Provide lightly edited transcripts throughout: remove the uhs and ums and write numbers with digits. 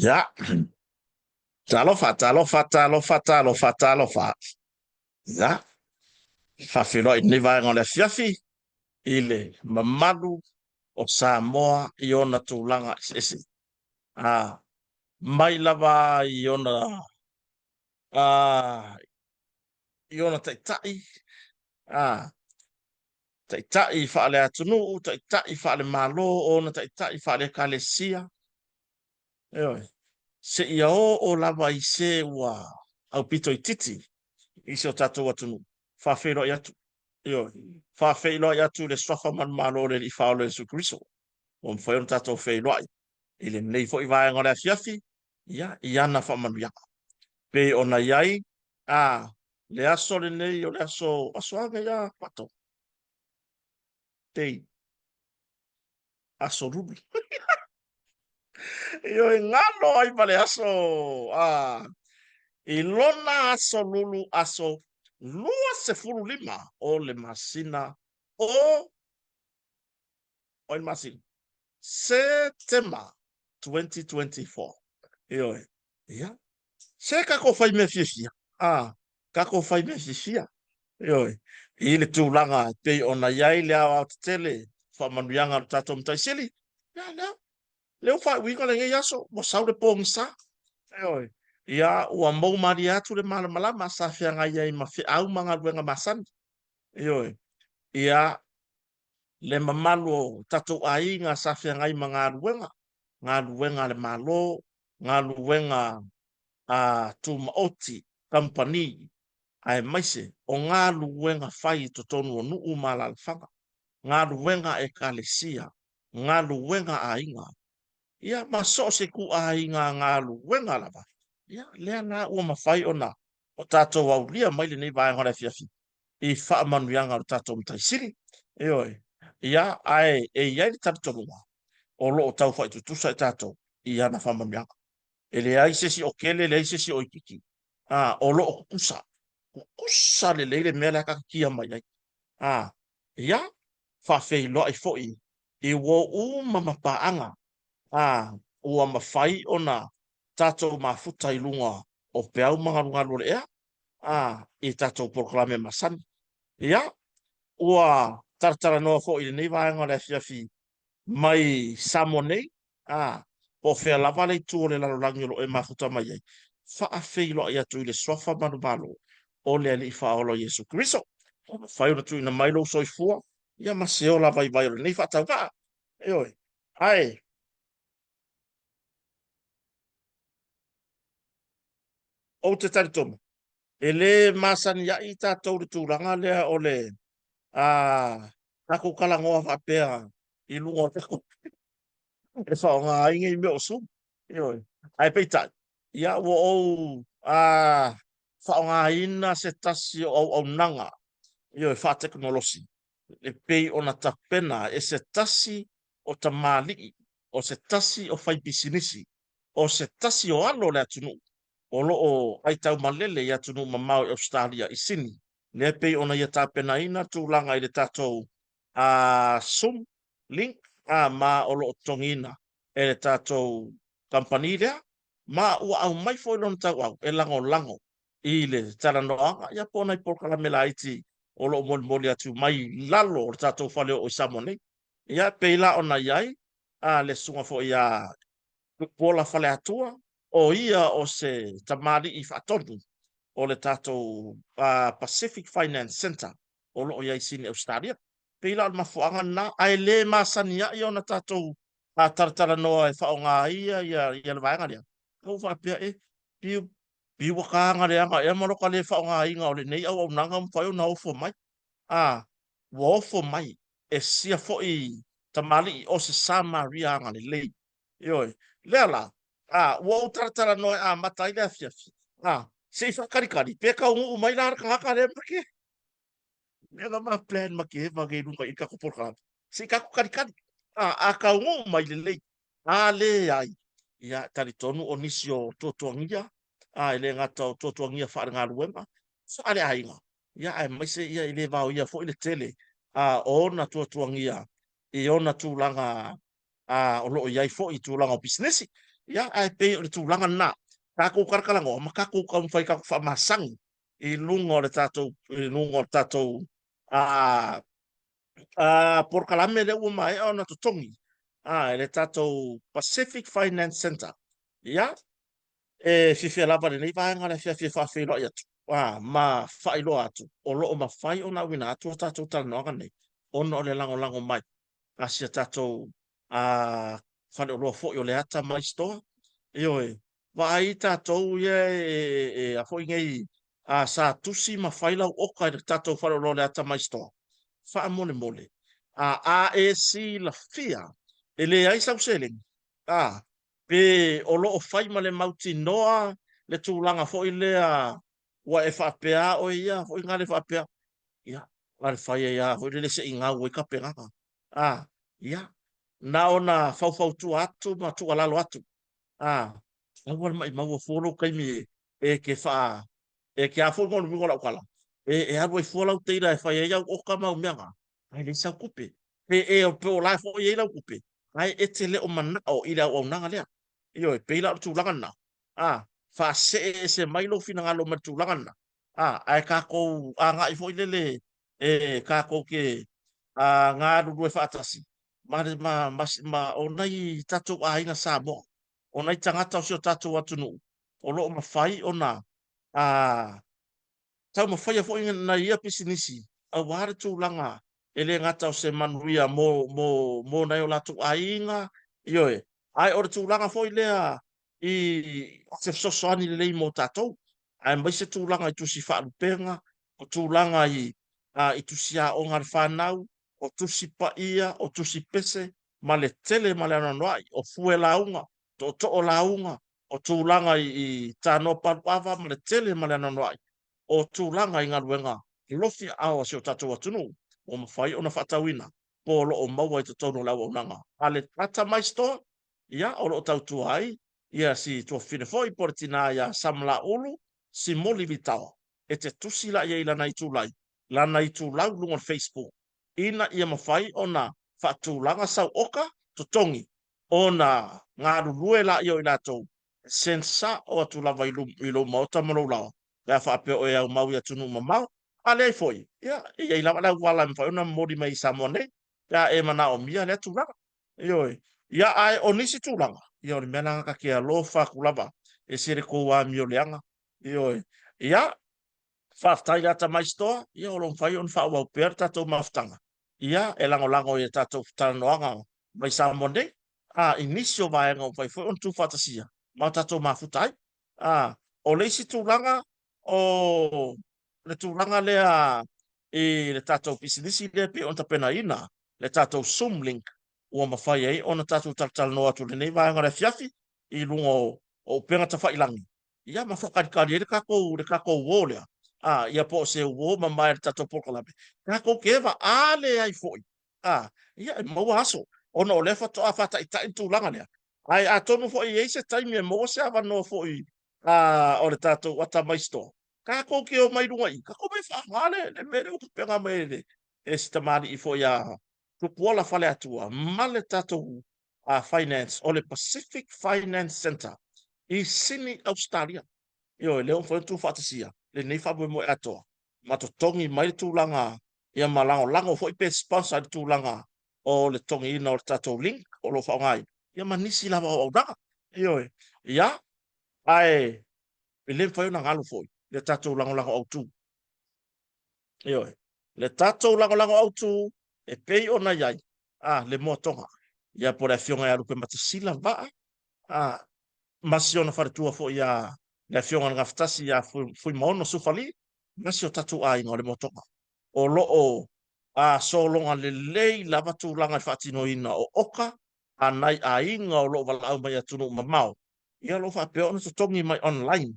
Ia, talofa, talofa, talofa, talofa, talofa. Ia, faafeiloai i lenei vaega o le afiafi i le mamalu o Samoa i ona tulaga eseese. A, mai lava i ona a, i ona taitai, a, taitai faale-atunuu, taitai faale-Malo, ona taitai faale-Ekalesia, ioe, seia oo lava i se ua aupito itiiti i si o tatou atunuu, faafeiloai atu, ioe, faafeiloai atu i le Suafa manumalo o le Alii Faaola Iesu Keriso, ua mafai ona tatou feiloai i lenei foi vaega o le afiafi, ia, i ana faamanuiaga. Pei ona i ai, a, le aso lenei o le aso, aso a nei a Pato? Day. Aso Lulu. Ioe, galo ai ma le aso, a, i lona aso Lulu, aso 25 o le masina o, o le masina? Setema 2024. Ioe, ia, se tatou fai mea fiafia, a, tatou fai mea fiafia, ioe, i le tulaga e pei ona i ai le aoaotetele faamanuiaga o le tatou Matai Sili, ia, lea, lea ua faaiuina lenei aso, ua sau le pogisa, ioe, ia, ua mou malie atu le malamalama sa feagai ai ma feau ma galuega masani, ioe, ia, le mamalu o tatou aiga sa feagai ma galuega, galuega a le Malo, galuega a tumaoti, kamupani, aemaise o galuega fai i totonu o nuu ma alaalafaga, galuega a Ekalesia, galuega a aiga, ia ma so o se ituaiga galuega lava, ia lea la ua mafai ona o tatou aulia mai lenei vaega o le afiafi i faamanuiaga o le tatou Matai Sili. Ioe. Ia, ae e i ai le talitonuga o lo o tau faitutusa i tatou i ana faamanuiaga. E leai se isi o kele, leai se isi o itiiti. A, o lo o tutusa. Tutusa lelei le mea lea tatatia mai ai. A, ia, faafeiloai foi i uo uma ma paaga, a, ua mafai ona tatou mafuta i luga o peau ma galugalu o le ea, a, i tatou polokalame masani. Ia, ua talatalanoa foi i lenei vaega o le afiafi mai Samoa nei, a, po o fea lava le itu o le lalolagi o lo o e mafuta mai ai, faafeiloai atu i le Suafa manumalo o le Alii Faaola o Iesu Keriso. Ua mafai ona tuuina mai lou soifua, ia ma se ola vaivai o lenei faatauvaa. Ioe. Ae, ou te talitonu, e le masani ai tatou i le tulaga lea o le a, tatou talanoa faapea i luga o tatou e faaaoga ai nei mea o Zoom. Ioe. Ae peitai, ia ua ou a, faaaogaina se tasi o auaunaga, ioe, faatekonolosi e pei ona tapena e se tasi o tamalii, o se tasi o faipisinisi, o se tasi o alo o le atunuu o lo o aitaumalele i atunuu mamao i Ausetalia, i Sini, lea e pei ona ia tapenaina tulaga i le tatou a Zoom link a ma o lo o totogiina e le tatou kamupani lea, ma ua aumai foi lona tauau e lagolago i le talanoaga, ia po o nai polokalame laiti o lo o molimoli atu mai lalo o le tatou faleoo i Samoa nei. Ia, e pei la ona i ai a le susuga foi ia Tupuola Faleatua, o ia o se tamalii faatonu o le tatou Pacific Finance Centre o lo o i ai i Sini Ausetalia. Pei la o le mafuaaga lena, ae le masani ai ona tatou talatalanoa e faaaoga ai ia le vaega lea. Ua ou faapea, e, piu, piu ua taga leaga ea ma lo ta le faaaogaina o lenei auaunaga ua mafai ona ofo mai. A, ua ofo mai e sia foi tamalii o se Samaria agalelei. Ioe. Lea la, a, ua ou talatalanoa e amata ai le afiafi, a, se i faataritari, pe taunuu mai la le tagata lea ma ke mea na ma plan ma ke eva nei i luga i le tatou polokalame. Se i tatou talitali. A, a taunuu mai lelei, a leai, ia, talitonu o nisi o tuatuagia, a, e le gata o tuatuagia faalegaluega, faaleaiga, ia, aemaise ia e le vaoia foi le tele, a, o ona tuatuagia i ona tulaga a, o lo o i ai foi i tulaga o pisinisi. Ia, ae pei o le tulaga lena, tatou talatalanoa ma tatou taumafai tatou faamasani i luga o le tatou, i luga o le tatou a polokalame lea ua maea ona totogi e le tatou Pacific Finance Centre. Ia, e fiafia lava lenei vaega o le afiafi e faafeiloai atu ma faailoa atu o lo o mafai ona auina atu a tatou talanoaga nei ona o le lagolago mai a si a tatou faleoloa foi o le Atamai Store. Ioe, vaai tatou ia e a foi nei sa tusi ma fai lau oka i le tatou faleoloa o le Atamai Store. Faamolemole, a e silafia e leai sau seleni, pe o lo o fai ma le mautinoa le tulaga foi lea ua e faapea oe ia foi na le faapea, ia, na le fai ai lava foi lele se i gau ai tapenaga. Ia, na ona faufautua atu ma tuualalo atu, aua le maimau fua lou taimi e te faa, e te a foi mo le uiga o lau tala, e alu ai fua lau teila e fai ai au oka ma au mea na, ae leai sau tupe. Pe e pe o la foi e i ai lau tupe, ae e te le o manao i le auaunaga lea. Ioe, pei la o le tulaga lena, faasee ese mai lou finagalo mai le tulaga lena, ae tatou agai foi lele e tatou te galulue faatasi ma, ma, ma, ma o nai tatou aiga Samoa, o nai tagata o si o tatou atunuu, o lo o mafai ona taumafaia foi nai ia pisinisi aua le tulaga e le gata o se manuia mo nai o latou aiga, ioe, ae o le tulaga foi lea i se fesoasoani lelei mo tatou, aemaise tulaga i tusi faalupega, o tulaga i tusi aoga a le fanau, o tusi paia, o tusi pese, ma le tele ma le anoanoai, o fue lauga, tootoo lauga, o tulaga i tanoa paluava ma le tele ma le anoanoai, o tulaga i galuega alofi aao a si o tatou atunuu, ua mafai ona faatauina po o lo o maua i totonu o le auaunaga a le Atamai Store, ia, o lo o tautua ai ia si tuafafine foi po o le tina ia Samalaulu Simoli Vitaoa, e te tusi la i ai i lana itulai, lana itulau i luga o le Facebook, ina ia mafai ona faatulaga sau oka totogi ona galulue laia o i latou e send sao atu lava i lou maota ma lou laoa, pe a faapea o e aumau i atunuu mamao. A leai foi, ia, e i ai lava le auala e mafai ona momoli mai i Samoa nei, pe a e manaomia lea tulaga. Ioe. Ia, ae o nisi tulaga, ia, o le mea lena ta te alofa atu lava, e ese le tou amio leaga. Ioe. Ia, faafetai i le Atamai Store, ia, o lo o mafai ona faaauau pea le tatou mafutaga, ia, e lagolago i a tatou talanoaga mai Samoa nei, i nisi o vaega ua mafai foi ona tuufaatasia ma o tatou mafuta ai. O le isi tulaga, o le tulaga lea i le tatou pisinisi lea e pei ona tapenaina le tatou Zoom link ua mafai ai ona tatou talatalanoa atu i lenei vaega o le afiafi i luga o upega tafailangi, ia, ma faatalitali ai le tatou le tatou uo lea, ia, po o se uo mamae a le tatou polokalame tatou te eva. A leai foi, ia, e maua aso ona o lea faatoa faataitai le tulaga lea, ae atonu foi e i ai se taimi e maua se avanoa foi o le tatou Atamai Store tatou te omai luga i tatou mai faaaoga le mea lea ua tapena mai e e si tamalii foi a Tupuola Faleatua ma le tatou Finance o le Pacific Finance Centre i Sini, Ausetalia. Ioe, lea ua mafai ona tuufaatasia lenei faamoemoe atoa ma totogi mai le tulaga, ia, ma lagolago foi pe sponsor i le tulaga o le totogiina o le tatou link o lo o faaaogaina, ia, ma nisi lava o auaunaga. Ioe, ia, ae e le mafai ona galo foi le tatou lagolago autu. Ioe, le tatou lagolago autu e pei ona i ai le moatoga, ia, po o le afioga ia Lupematasila Vaa, ma si ona faletua foi ia le afioga i le Gafatasi ia Fuimaono Sufali, ma si o tatou aiga o le moatoga. O lo o sologa lelei lava tulaga i le faatinoina o oka a nai aiga o lo o valaau mai i atunuu mamao, ia, o lo o faapea ona totogi mai online.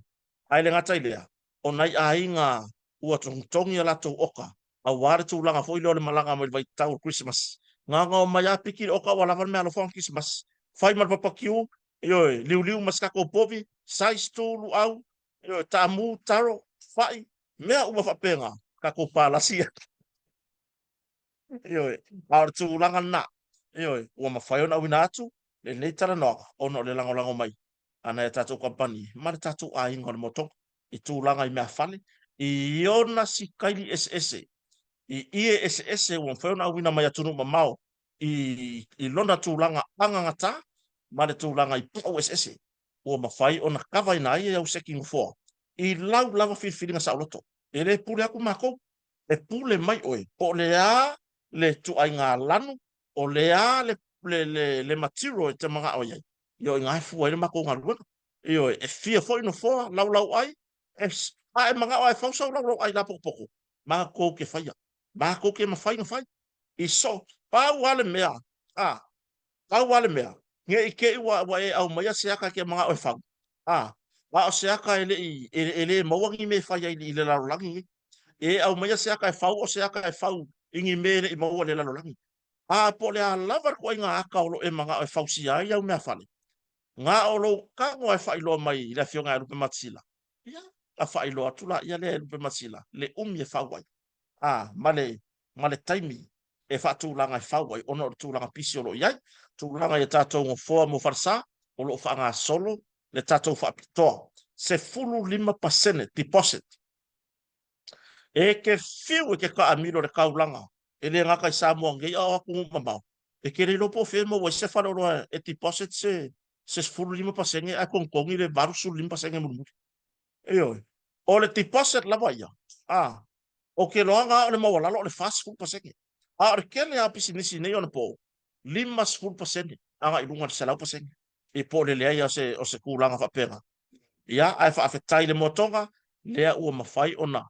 Ae le gata i lea, o nai aiga ua togitogi a latou oka, aua le tulaga foi lea o le malaga mai le vaitau o le Kerisimasi. Gaogao mai lava piki le oka ua lava le meaalofa o le Kerisimasi. Fai ma le papakiu, ioe, liuliu ma se tatou povi, size tu luau, ioe, taamu, taro, fai, mea uma faapena, tatou palasi ai. Ioe, a o le tulaga lena, ioe, ua mafai ona auina atu. lenei talanoaga ona o le lagolago mai a nai a tatou kamupani ma le tatou aiga o le Motoga i tulaga i meafale, i ona sikaili eseese, i ie eseese ua mafai ona auina mai atunuu mamao i lona tulaga agagata ma le tulaga i pau eseese ua mafai ona kavaina ai au seki nofoa i lau lava filifiliga saoloto. E le pule atu matou, e pule mai oe po o le a le ituaiga lanu, o le a le material e te manao i ai. Ioe, i ina e fua ai le matou galuega. Ioe, e fia foi nofoa, laulauai, e, a e manao lava e fau sau laulauai lapotopoto, matou te faia. Matou te mafai ona fai. I so, pau lava le mea, a, pau lava le mea, ne i te i ua e aumaia se ata e te manao e fau, a, a o se ata e le i, e le maua ni mea e fai ai i le lalolagi nei. E aumaia se ata e fau, o se ata e fau i ni mea e le i maua i le lalolagi. A po o le a lava le ituaiga ata o lo o e manao e fausia ai au meafale, na o lou tago lava e faailoa mai i le Afioga ia Lupematasila, ia, ona faailoa atu laia lea e Lupematasila le umi e fau ai, a, ma le, ma le taimi e faatulaga e fau ai ona o le tulaga pisi o lo o i ai. Tulaga i a tatou nofoa mo falesa, o lo o faagasolo le tatou faapitoa, 15% deposit. E te fiu e te taamilo i le taulaga, e le gata i Samoa nei a o atunuu mamao, e te le iloa po o fea e maua ai se faleoloa e deposit se 15% ae togitogi le 85% mulimuli. Ioe. O le deposit lava ia, a, o ke loaga lava o le maualalo o le 40%. A o le tele lava o pisinisi nei ona po, 50% agai i luga i le 100%. I po o le leai o se tulaga faapena. Ia, ae faafetai i le moatoga, lea ua mafai ona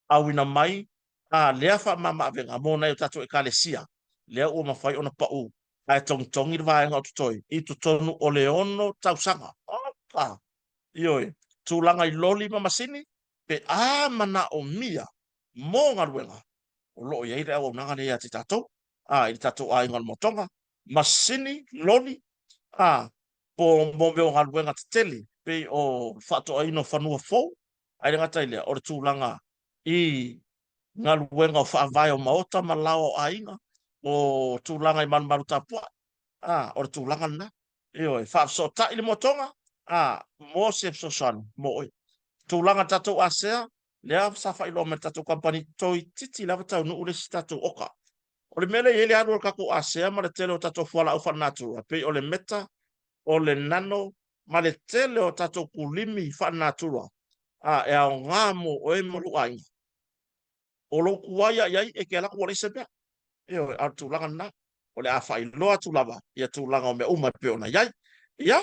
auina mai a lea faamamaavega mo nai o tatou Ekalesia, lea ua mafai ona pau ae togitogi le vaega o totoe i totonu o le 6 tausaga. Oka! Ioe, tulaga i loli ma masini, pe a manaomia mo galuega, o lo o i ai le auaunaga lea ia te tatou, a, i le tatou aiga o le moatoga, masini, loli, a, po mo mea o galuega tetele, pei o le faatoaina o fanua fou, ae le gata i lea, o le tulaga i galuega o faavae o maota ma laoa o aiga, o tulaga i malumalu tapuai, a, o le tulaga lena. Ioe, faafesootai le moatoga, a, mo se fesoasoani mo oe. Tulaga tatou asea, lea sa faailoa mai le tatou kamupani, toeitiiti lava taunuu le isi tatou oka. O le mea lea e i ai le alu o le tatou asea ma le tele o tatou fualaau faalenatura, pei o le meta, o le nano, ma le tele o tatou kulimi faalenatura, a, e aoga mo oe ma lou aiga. O lou tuai lava i ai, e te alu atu ua leai se mea. Ioe, a o le tulaga lena, o le a faailoa atu lava ia tulaga o mea uma e pei ona i ai. Ia,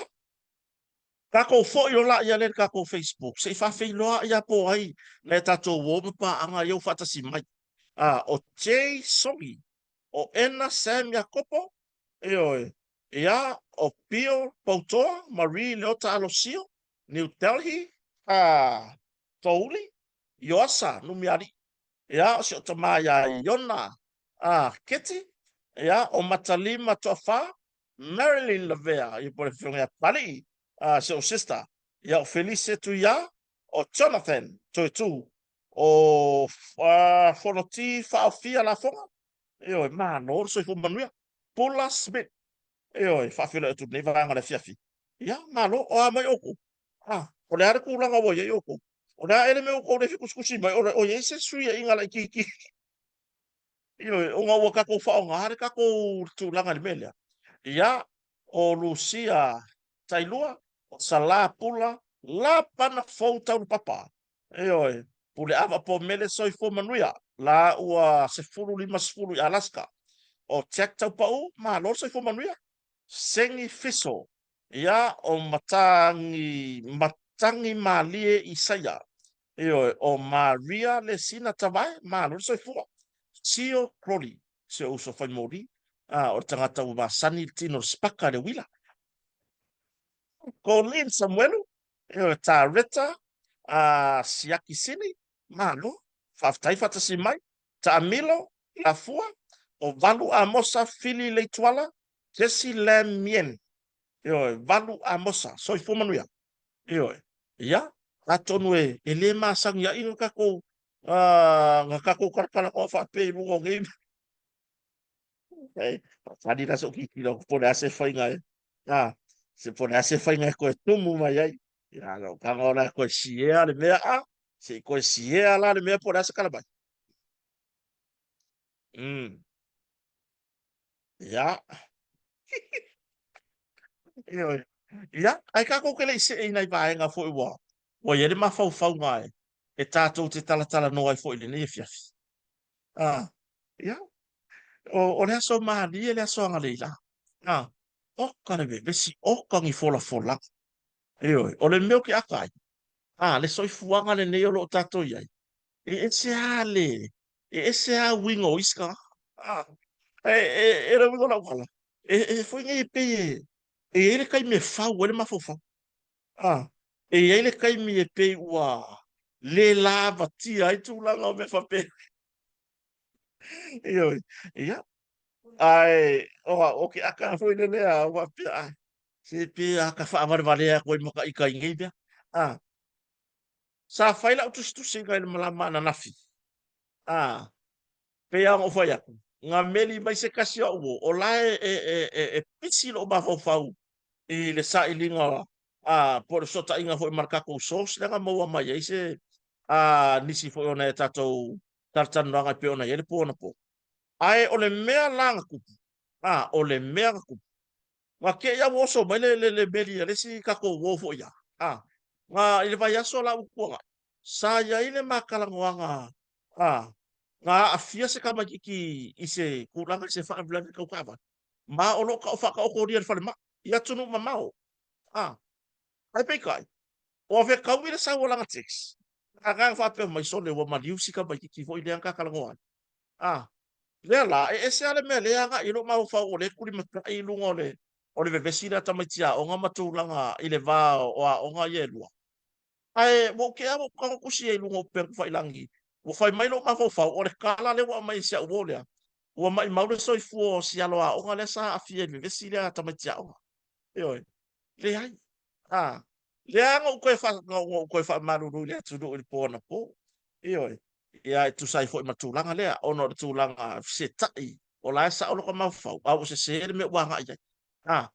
tatou foi loa laia lea i le tatou Facebook, se i faafeiloai lava po o ai nai a tatou uo ma paaga ia ua faatasi mai. A, o Jay Songi, o Ena Sam Iakopo, ioe, ia, o Pio Poutoa, Marie Leota Alosio, New Delhi, a, Touli, Ioasa Numialii, ia, o si ou tama ia Iona a, Keti, ia, o Matalima Toafa, Marilyn Lavea, ia po o le afioga ia Palii, a, si ou sister, ia, o Felice Tuia, o Jonathan Toetu, o Fonoti Faaofia Lafoga, ioe, malo le soifua manuia, Pula Smith, ioe, faafeiloai atu i lenei vaega o le afiafi. Ia, malo, o a mai outou? A, o le a le tulaga ua i ai outou? O le a ea le mea ua outou le fia tusitusi mai? O i ai se fesuiaiga laitiiti? Ioe, ona ua tatou faaaoga le tatou tulaga i le mea lea. Ia, o Lusia Tailua, o Salā Pula, Lapana Fou Taulapapa. Ioe, Puleava Pomele Soifua Manuia, la ua 15 i Alaska. O Jack Taupau, malo le soifua manuia. Sengi Fiso, ia, o Matagi, Matagi Malie Isaia. Ioe, o Maria Lesina Tavae, malo le soifua. Sio Crowley, si ou uso fai moli, a, o le tagata ua masani i le tino o le sipaka i le uila. Colleen Samuelu, ioe, Tareta, a, Siaki Sini, malo, faafetai faatasi mai. Taamilo, Lafua, o Valu Amosa Fili Leituala, Jesse Lam Mien, ioe, Valu Amosa, soifua manuia. Ioe, ia, atonu e, e le masani ai na tatou, na tatou talatalanoa faapea i luga o nei mea. Tali la se o tilotilo atu po o le a se faiga e. A, se po o le a se faiga e toe tumu mai ai. Ia, lou tago la e toe siea le mea, a, se i toe siea la le mea po o le a se tala mai. Ia. Ioe. Ia, ae tatou te le i see i nai vaega foi ua ua i ai le mafaufauga e e tatou te talatalanoa ai foi i lenei afiafi. Ah, ia, o, o le aso malie le aso agalelei. Ah, oka le vevesi, oka ni folafolaga. Ioe, o le mea o ke aka ai, ah, le soifuaga lenei o lo o tatou i ai, e ese lava le, e ese lava uiga o isi tagata. Ah, e, e, e le uiga o lau tala, e, e foi nei e pei e, e i ai le taimi e fau ai le mafaufau. Ah, e i ai le taimi e pei ua le lavatia ai tulaga o mea faapea. Ioe, ia, ae o, o ke aka foi lele a ua faapea, ai, se pe a ka faavalevalea atu ai ma ka ita i nei mea. Ah, sa fai lau tusitusiga i le malama ananafi. Ah, pei lava ona ou fai atu, na meli mai se tasi o au uo, o la e, e, e, e, e pisi lou mafaufau i le sailiga a, po o le fesootaiga foi ma le tatou source lea na maua mai ai se a, nisi foi o nai a tatou talatalanoaga e pei ona i ai le po anapo. Ae o le mea la na tupu, a, o le mea na tupu, Na te i a ua oso mai le, le, le meli a le isi tatou uo foi ia. A, na, i le vaiaso la ua tuanai, sa i ai le ma talanoaga, a, na aafia se tamaitiiti i se tulaga i se faalavelave tau taavale, ma o lo o faataotolia i le falemai, i atunuu mamao. A, ae peitai, ua fetaui le sau o lana text, na na faapea mai, sole, ua maliu si tamaitiiti foi lea na ta talanoa ai. A, lea la, e ese lava le mea lea e agai i lou mafaufau o lea e tulimatai i luga o le, o le vevesi lea a tamaiti aoga ma tulaga i le va o aoga ia e lua. Ae ua ou tea ua ou tago tusi ai i luga o upega tafailagi, ua fai mai lou mafaufau, o le tala lea ua aumai e si au uo lea, ua maimau le soifua o si alo aoga lea sa aafia i le vevesi lea a tamaiti aoga. Ioe. Leai. A, lea na ou toe, fa, na ou toe faamalulu i le atunuu i le po anapo. Ioe. Ia, e tusa ai foi ma le tulaga lea, ona o le tulaga fesetai, o la e sao lota mafaufau, a ua sese le mea ua agai i ai. A,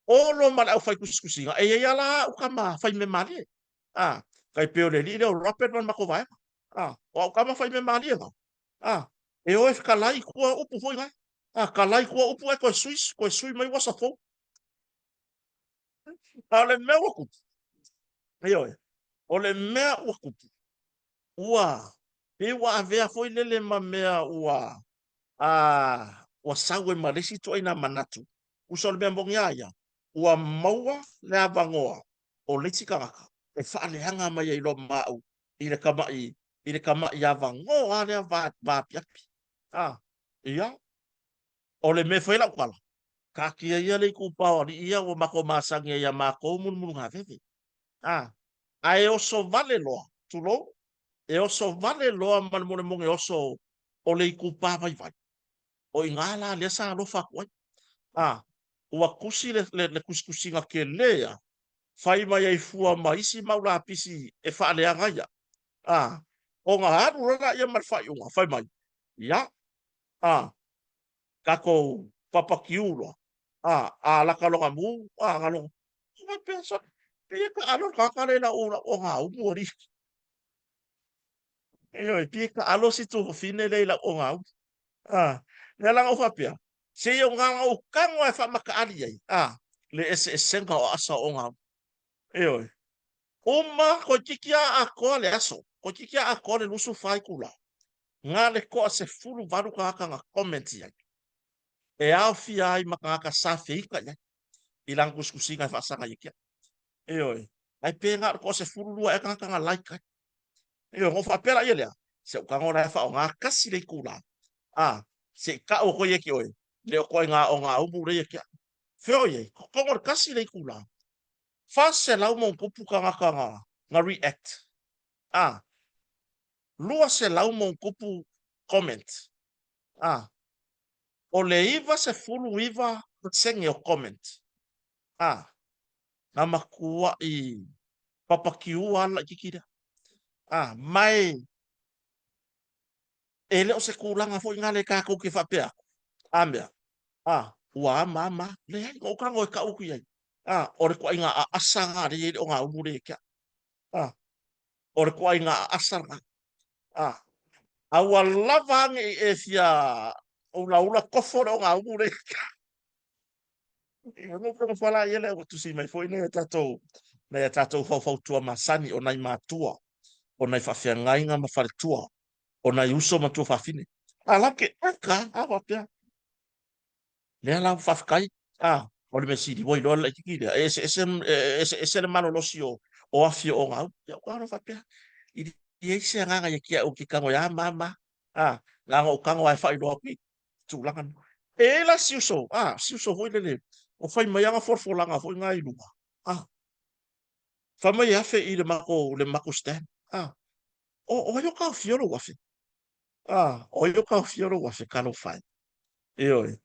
Olo ma le aufai tusitusiga, e i ai lava la au tama fai mea malie. A, tai pei o le alii lea o Robert ma le matou vaega. A, o au tama fai mea malie na. A, e o e kalai i tua upu foi na. A, kalai i tua upu ae toe sui, toe sui mai uasa fou. A o le mea ua tupu, ioe, o le mea ua tupu, ua pei ua avea foi lele ma mea ua a ua sau ai ma le isi ituaiga manatu. Tusa o le mea moni a ia, ua maua le avanoa o le isi tagata e faaleaga mai ai loa ma au i le tama'i i le tama'i avanoa lea va vaapiapi. A, ia, o le mea e fai ai lau tala, taatia ia le itupa o alii ia ua matou masani ai ia matou mulumulugaveve. A, ae oso vale loa, tulou, e oso vale loa ma le molemole oso o le itupa vaivai. O i ina la lea sa alofa atu ai. A, ua tusi le, le, le tusitusiga tele a, fai mai ai fua ma isi mau lapisi e faaleaga ia. A, ona alu loa laia ma le faaiuga, fai mai, ia, a, tatou papakiu loa, a, a lata lona mu, a, na lona, faapea, sole, pei e taalo le tagata lea i lau, lau ogaumu, alii. Ioe, pei e taalo si tuafafine lea i lau ogaumu. A, lea la na ou faapea, se i ou na ou tago lava e faamataali ai, a, le eseesega o aasa o ogaumu. Ioe. Uma, toeitiiti lava atoa le aso, toeitiiti lava atoa le 24 itula, na le toa-18 tagata na comment i ai, e aofia ai ma tagata sa feita i ai i lana tusitusiga e faasaga ia te au. Ioe. Ae pe na o le toa-12 ea tagata na like ai. Ioe, ona ou faapea laia lea, se ou tago la e faaaoga tasi le itula, a, se i tau atu ai ia te oe, le o ituaiga ogaumu lea ia te au. Fea o i ai? Totogo le tasi le itula, 400 ma ona tupu tagata na, na react, a, 200 ma ona tupu comment, a, o le 99% o comment, a, na matuai papakiua lava le laitiiti lea. A, ma e, e le o se tulaga foi lena lea tatou te faapea atu, a mea, a, Ua ama ama. Leai, na ou tago e kau aku i ai. A, o le toaiga aasa na lea e i ai le ogaumu lea ia te au. A, o le toaiga aasa lena. A, a ua lava ane i e fia ulaula tofo le ogaumu lea ia te au. Ia, na ou tago la ia lea ua tusi mai foi nai a tatou, nai a tatou faufautua masani, o nai matua, o nai faafeagaiga ma faletua, o nai uso ma tuafafine. A la ke aka, a faapea. Lea la ua faafetai, a, o le mea sili ua iloa le laitiiti lea, e eseese, e eseese le malolosi o afi o ogau. Ia, ua tago faapea, i leai se agaga ia te au ou te tago ai, a ma ma, a, na ona ou tago lava e faailoa atu i tulaga na. E i ai la si uso, a, si uso foi lele, o fai mai ana folafolaga foi na i luga, a, fai mai e afe i le matou stand, a, o ai o taofia lou afe? A, o ai o taofia lou afe, talofa e. Ioe.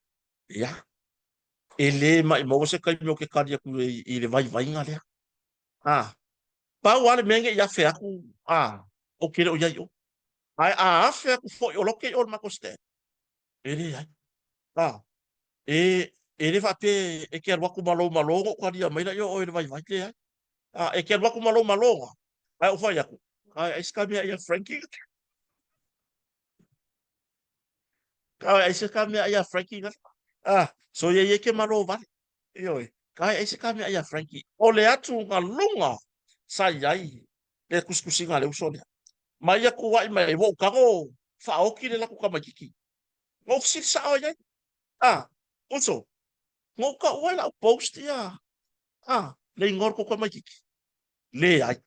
Ia, e le maumau se taimi ou te tali atu i, i le vaivaiga lea. A, pau lava le mea ne i afe atu, a, ou te le o i ai i o. Ae a afe atu foi o loke i o i le matou stand, e leai. A, e, e le faapea e te alu atu ma lou malo ona ou talia mai lea o oe i le vaivai, leai. A, e te alu atu ma lou malo, ae ou fai atu, ai, ai se ka mea ia Frankie. Ka ai se ka mea ia Frankie na. Ah, so ia ia ke malo vale. Ioe. Ka ai se ka mea ia Frankie. O le atu galuga sa i ai le tusitusiga a le uso lea. Ma ia tuuai mai ai, ua ou tago faaoti le latou tamaititi. Na ou fesili sao ai ai. Ah, uso, na ou taua i lau post ia, ah, le igoa o le tou tamaititi. Leai.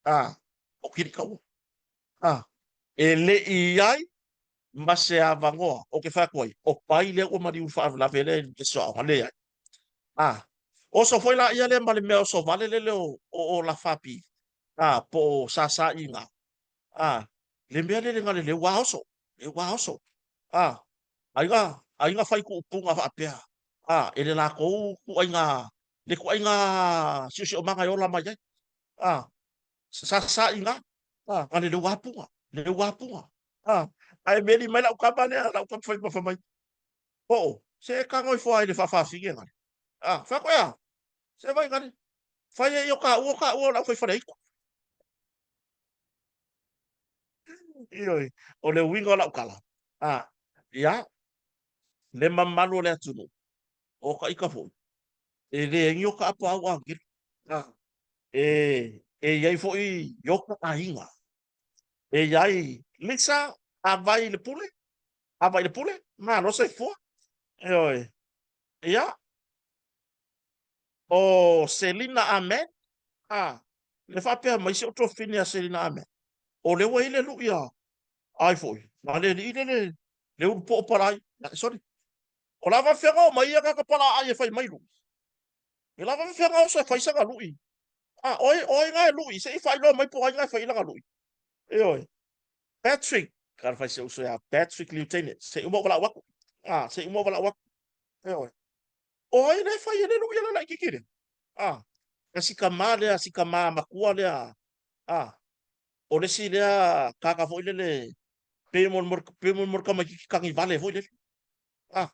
Ah, ou te le i taua. Ah, e le i i ai ma se avanoa ou te fai atu ai, o Pai lea ua maliu i le faalavelave lea i le soaoga. Leai. Ah, oso foi la ia lea ma le mea oso vale lele o Lafapi, ah, po o Sasaiga. Ah, le mea lele na le ua oso, le ua oso. Ah, aiga, aiga fai tuupuga faapea. Ah, e le latou ituaiga, le ituaiga siosiomaga e ola mai ai. Ah, Sasaiga, a, na le leu apuga, leu apuga. A, ae meli mai lau tama lea, lau tama fai fai mai, Oo, se e tago ifo ai le faafafine gale. A, fai atu, ea, se vai gale, fai e i o taua, taua o lau fai fale aito. Ioe, o le uiga o lau tala. A, ia, le mamalu o le atunuu, o ka ika foi, e le ni o ka apa au agelu. A, e i ai foi i o ka aiga. E i ai Lisa, a vai i le pule, a vai i le pule, malo soifua. Ioe. Ia, o Selina Ahmed, a, le faapea mai si ou tuafafine a Selina Ahmed, o lea ua i ai le lui a, ai foi, na le alii le, le, le ulu poo palai, sorry. O la faafefea o mai ia kaka palaai e fai mai lui. E la faafefea oso e fai sana lui. A, oi, oi nga e lui, se i faailoa mai po o ai nga e fai i lana lui. Ioe. Patrick, ka fai se uso ia Patrick Lieutenant, se i uma ou valaau atu. A, se i uma ou valaau atu. Ioe. O ai lea e fai e le lui ala laitiiti lea? A, e si tama lea, si tama matua lea. A, o le isi lea kaka foi lele, pei mo mo pei mo mo tamaitiiti tagivale foi lele. A,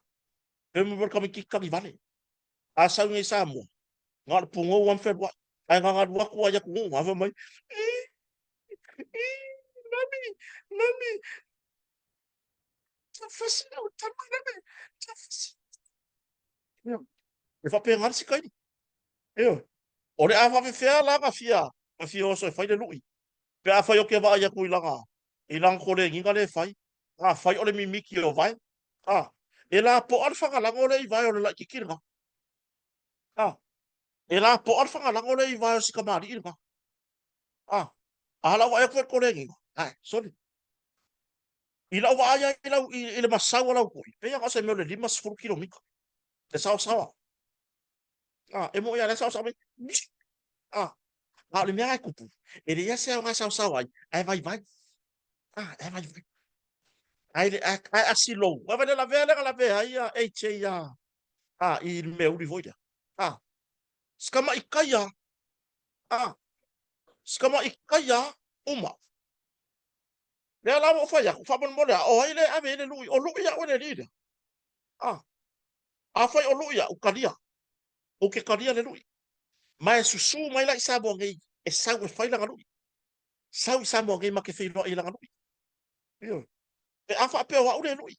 pei mo mo tamaitiiti tagivale. A sau nei i Samoa, na o le pugou lava ma fealuai. Ae na alu atu lava i atunuu na, fai mai, Ii, ii, mami, mami, tafasi lau tama lele, tafasi. Ia, e faapena le sikaini. Ioe. O le a faafefea la na fia, na fia oso e fai le lui. Pe afai ou te vaai atu i lana, i lana koleniga lea e fai, afai o le mimiti o vae, a, e lapoa le fagalago lea i vae o le laitiiti lena. A, e lapoa le fagalago lea i vae o si tamalii lena. A, a lau vaai atu foi i le koleniga, ae, sole. I lau vaai ai i, lau, i, i le masau a lau toi, pei lava o se mea o le 50 kilomita, le saosaoa. A, e moni lava o lea e saosao mai, a, a o le mea la e tupu, e leai lava se aoga e saosao ai, ae vaivai. A, ae vaivai. Ae, ae, ae a silou, vaai le lavea lea na lavea ai a AJ a, a, i le mea uli foi lea. A, si tamaitai lava, a, si tamaitai lava, uma. Lea la ua ou fai atu, faamolemole lava, o ai lea e ave i ai le lui? O lui au e le alii lea. A. Afai o luʻi au, talia. Ou te talia le luʻi. Ma e susū mai la i Samoa nei e sau e fai lana luʻi. Sau i Samoa nei ma te feiloai i lana luʻi. Ioe. Pe a faapea o au le luʻi.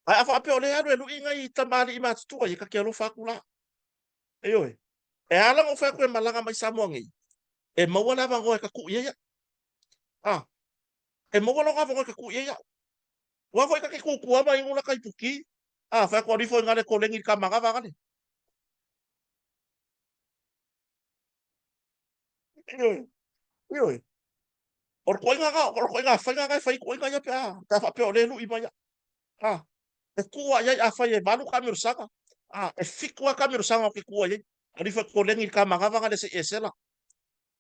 Ae a faapea o lea e alu e luʻi nai tamalii matutua ia, ta te alofa atu la. Ioe. E ala ona ou fai atu e malaga mai Samoa nei, e maua le avanoa e tatuʻi ai au. A, e maua lona avanoa e tatuʻi ai au. Ua foi ta te kūkū ma inu laka ipu ki. A, fai atu alifo i ngale kolengi i ka manava ngale. Ioe, ioe. O le koinga nga, o le koinga whainga ngai whai koinga ia pe a, pe a whapea o le lui mai a. A, e kua iai a whai e malu ka mirosaga. A, e fiku a ka mirosaga o ke kua iai. Alifo e kolengi i ka manava ngale se esela.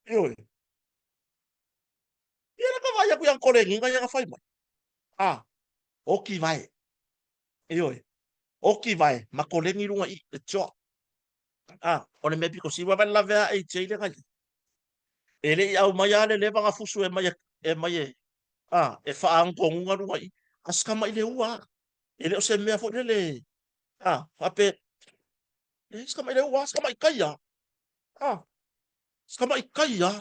Ioe. Ia la ka vaai aku i ana kolengiga ia na fai mai. A, oki vae. Ioe. Oki vae, ma kolengi runga i le tioa. A, o le mea piko siwa vai lave a e i le ngai. E le i au mai a le leva nga fusu e mai e mai e a e whaangongunga runga i. A skama i le ua. E le o se mea foi le le a whape e skama i le ua, skama i kai a. A, Tamaʻi kai a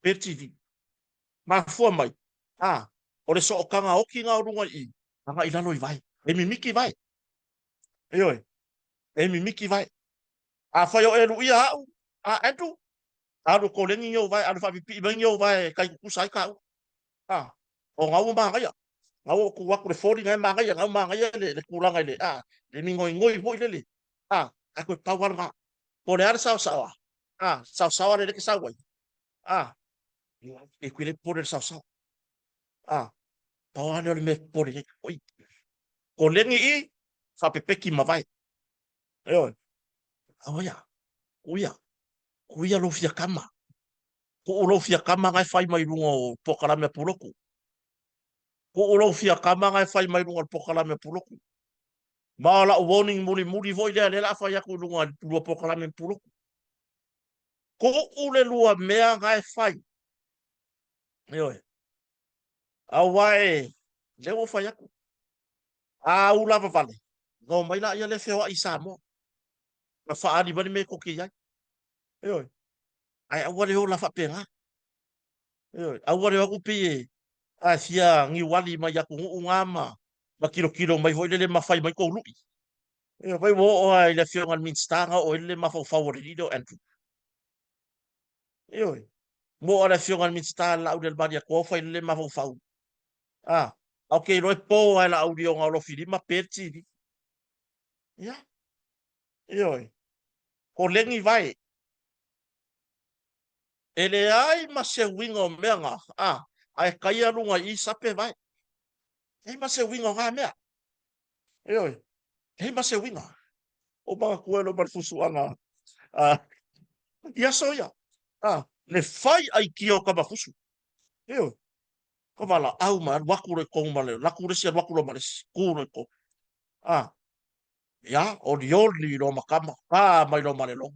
pe TV. Mafua mai, a, o le sootaga okiga o luga i i, agai i lalo i vae. E mimiki vae. Ioe, e mimiki vae. Afai o e luʻia aʻu, a Andrew, alu e kolegi ni ou vae, alu e faapipii mai ni ou vae e kai kukusa ai kāua. A, o gau ua magaia. Gau o ku aku le foli ngai magaia, gau magaia le, le kulaga i le, a, le mingoingoi foi lele. A, ae koe pau ala ngā. Po o le a le saosaoa? A, saosaoa le leke sau ai. A, e kui le popole le saosaoa. A, pau lava lea o le mea e popole ai. Oi, ko lengi i, faapepeki ma vae. Ioe, auaia, kuia, kuia lou fia kama. Kuu lou fia kama nga e fai mai luga o pokalame a Puloku. Kuu lou fia kama nga e fai mai luga o le pokalame a Puloku. Ma o lau warning mulimuli foi lea, lea la a fai atu i luga i lua pokalame ma Puloku. Kuu le lua mea nga e fai. Ioe. Aua e, lea ua fai atu. A u lava vale, ona omai laia lea feoai i Samoa. Ma faaali mai le mea e koke i ai. Ioe. Ae aua le ola faapena. Ioe. Aua le o atu pei e a fia niuali mai atunuu na ma ma kilokilo mai foi lele ma fai mai kou luʻi. Ioe, vai ua oo lava i le afioga i le Minisita na oo ai le mafaufau o le alii lea o Andrew. Ioe. Ua oo lava i le afioga i le Minisita le Laaulialemalietoa ua fai le mafaufau. A, a ou te iloa e po lava e Laauli ona o Lofilima pe le TV. Ia. Ioe. Ko Lengi Vae. E leai ma se uiga o mea nga, a, ae kaia luga i sape vae. Leai ma se uiga o nga mea. Ioe, leai ma se uiga. O manatua e loa ma le fusuaga, a, i aso ia, a, le fai aikia o Tamafusu. Ioe, ka valaau ma alu atu loa i totonu ma le, alu atu le isi alu atu loa ma le isi, tu loa i totonu. A, ia, olioli loa ma tama, ta mai loa ma le logo.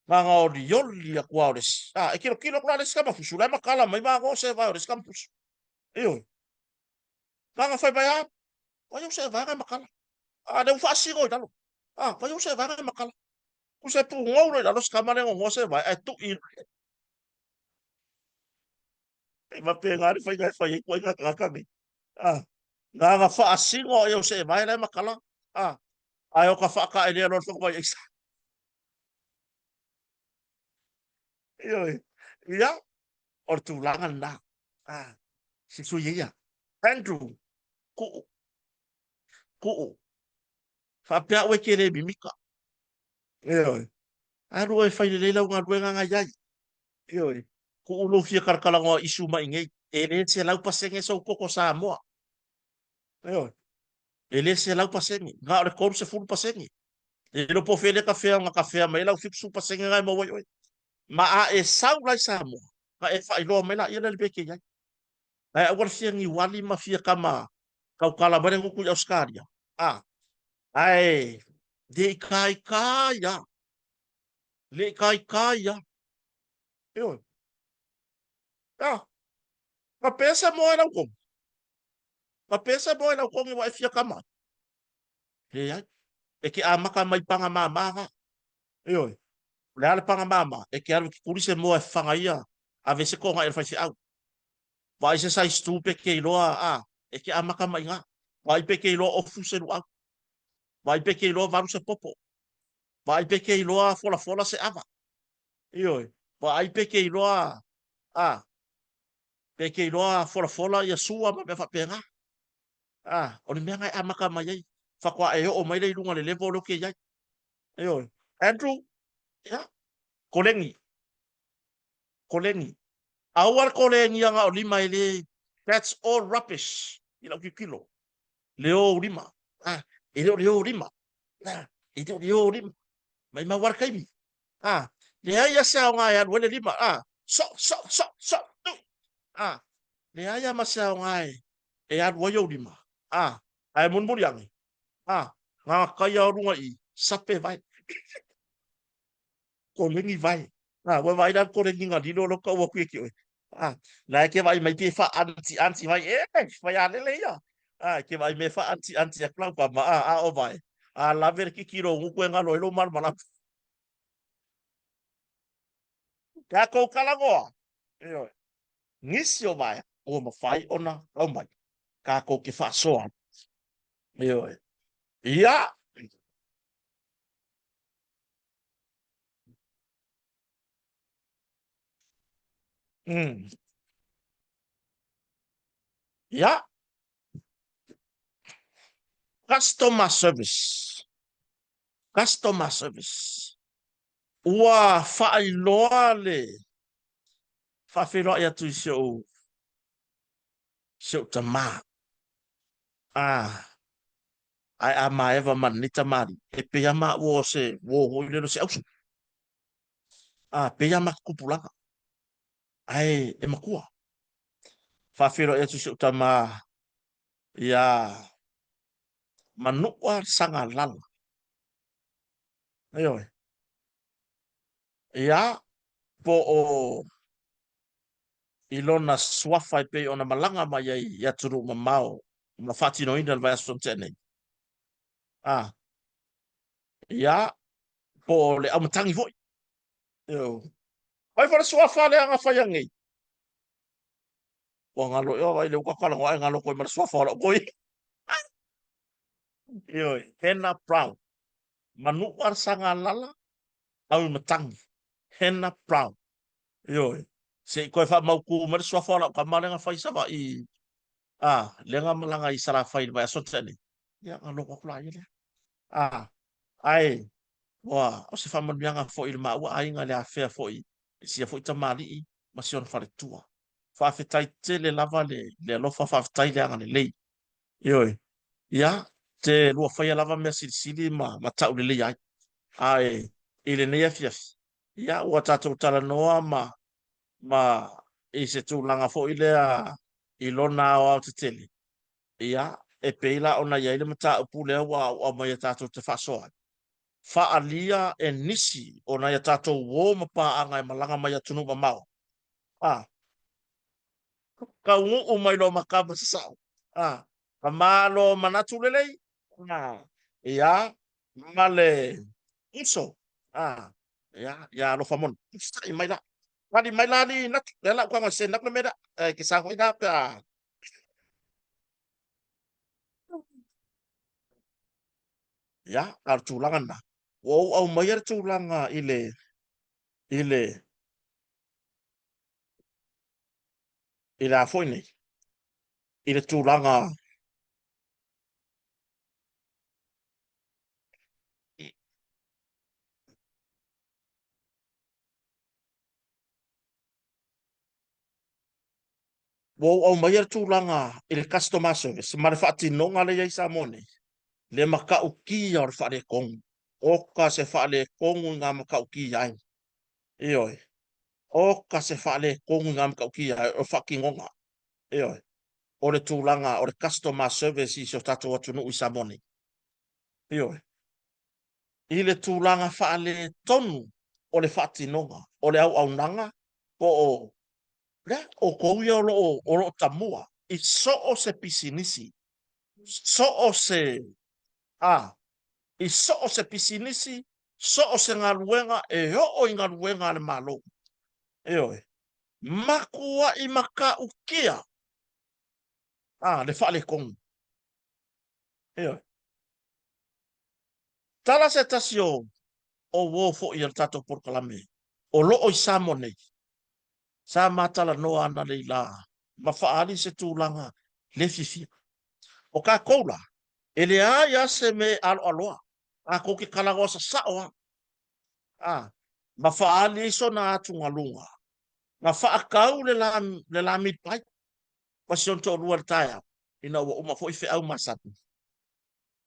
Na ona olioli atu lava o le isi. A, e kilokilo atu la le isi tamafusu, la e matala mai ma ago se vae o le isi tamafusu. Ioe. Na ona fai mai, a, vai au se vaega e matala. A, lea ua faasino i lalo. A, vai au se vaega e matala. Tusa e pugou loa i lalo si tama lea e nonoa se vae, ae tui. E faapena le faiga e fai ai ituaiga tagata nei. A, na ona faasino ai au se vae la e matala. A, ae o ka faataelea loa le faguvai aisa. Ioe. Ia, o le tulaga lena. A, si sui ia. Andrew, kuu, kuu. Faapea au e te le mimika. Ioe. Alu oe e fai lelei lau galuega nga iai. Ioe. Kuu lou fia kalakalanoa isu mai nei. E le 100% sou koko Samoa. Ioe. E le 100%, na o le 30%. E le iloa po o fea lea kafea ona kafea mai ai lau 70% na e maua ai oe. Ma a e sau la i Samoa, ona e faailoa mai laia lea le mea e te i ai. Ae aua le fia niuali ma fia kama tautala mai le gutu i Ausetalia. A, ae le ikaika ai lava. Le ikaika ai lava. Ioe. A, na pese moa e lau kogi. Na pese moa e lau kogi wa e fia kama ai. Leai. E ke amata mai paga mama ga. Ioe. O le a le paga mama? E ke alu e ke kuli se moa e fagaia, ave se toga i le faifeau. Vaai se size tu pe ke iloa, a, e ke amata mai iga. Vaai pe ke iloa ofu se luau. Vaai pe ke iloa valu se popo. Vaai pe ke iloa folafola se ava. Ioe. Vaai pe ke iloa, a, pe ke iloa folafola ia sua ma mea faapena. A, o le mea na e amata mai ai, faatoa e oo mai lea i luga o le level lea ou te i ai. Ioe. Andrew, ia, koleni. Koleni. Aua le kolegia na o lima e le, that's all rubbish i lau tilotilo. Le o lima. A, e le o le o lima. A, e le o le o lima. Maimau lava le taimi. A, leai lava se aoga e alu ai le lima. A, so, so, so, so, tu. A, leai lava ma se aoga e, e alu ai ou lima. A, ae mulimuli ane. A, na taia o luga i, sape vae. Koleni vae. A, ua vaai la le koleni na lilo lea tau atu ia te oe. A, na e ke vaai mai pei e faaantianti mai, e, faialele ia. A, e ke vaai mai e faaantianti atu lau tama, a, a o vae. A lave le kikilo o gutu e galo ai lou malamalama. Tatou talanoa, ioe, nisi o vaega ua mafai ona aumai tatou te faasoa. Ioe. Ia. Ia. Customer service. Customer service. Ua faailoa le faafeiloai atu i si ou si ou tamā. A, ae a maeva ma lenei tamalii, e pei lava maua o se uo foi lele o se auso. A, pei lava ma tupulaga, ae e matua. Faafeiloai atu i si ou tamā iā Manua Sagalala. Ioe. Ia, po o i lona suafa e pei ona malaga mai ai i atunuu mamao ma faatinoina le vaiaso na tea nei. A, ia, po o le aumatagi foi. Ioe. Ai foi le suafa lea na faia nei. Ua galo eo vai le uka kalagoa e galo koe ma le suafa o lau koi. Ioe, Hena Brown. Manua Sagalala, Auimatagi, Hena Brown. Ioe, se i toe faamautu mai le suafa o lau tama lea na fai Savaii, a, lea na malaga i Salafai i le vaiaso na tea nei. Ia, na logo atu la ia lea. A, ae, ua, o se faamanuiaga foi i le maua aiga i le afea foi i sia foi tamalii ma si ona faletua. Faafetai tele lava le, le alofa, faafetai le agalelei. Ioe. Ia, te lua faia lava mea silisili ma, ma taulelei ai. Ae i lenei afiafi, ia, ua tatou talanoa ma, ma i se tulaga foi lea i lona aoaotetele, ia, e pei la ona i ai le mataupu lea ua auau mai e tatou te faasoa ai. Faaalia e nisi o nai a tatou uo ma paaga e malaga mai atunuu mamao. A. Taunuu mai loa ma kava sasao. A, ka malo manatu lelei. A, ia, ma le uso. A, ia, ia alofa moni. Sa'i mai la. Tali mai la alii natu. Lea la ukaga se natu le mea lea. E ke sa foi la pe a. Ia, a o le tulaga lena. Ua ou aumaia le tulaga i le, i le, i le a foi nei, i le tulaga ua ou aumaia le tulaga i le customer service ma le faatinoga lea e i ai i Samoa nei, le matautia o le faaletonu. Oka se faaletonu i ngā matautia ai. Ioe. Oka se faaletonu i ngā matautia ai, o le faatinoga. Ioe. O le tulaga o le customer service i si o tatou atunuu i Samoa nei. Ioe. I le tulaga faaletonu o le faatinoga, o le auaunaga po o lea, outou ia o lo o, o lo o tamua i so o se pisinisi, so o se, a. I so o se pisinisi, so o se galuega e oo i galuega a le Malo. Ioe. Makuaʻi makaʻukia a le faaletonu. Ioe. Tala se tasi o o uō foʻi a le tatou polokalame o loo i Samoa nei, sa matalanoa ana lei la ma faaali se tulaga le fiafia. O kakou la, e leai a se me aloaloa, kakou ke kalanoa sasao a, a ma faaali ai sona atugaluga, na faakau le la, le la mid-pipe ma si ona toalua i le taeao, ina ua uma foi feau masani.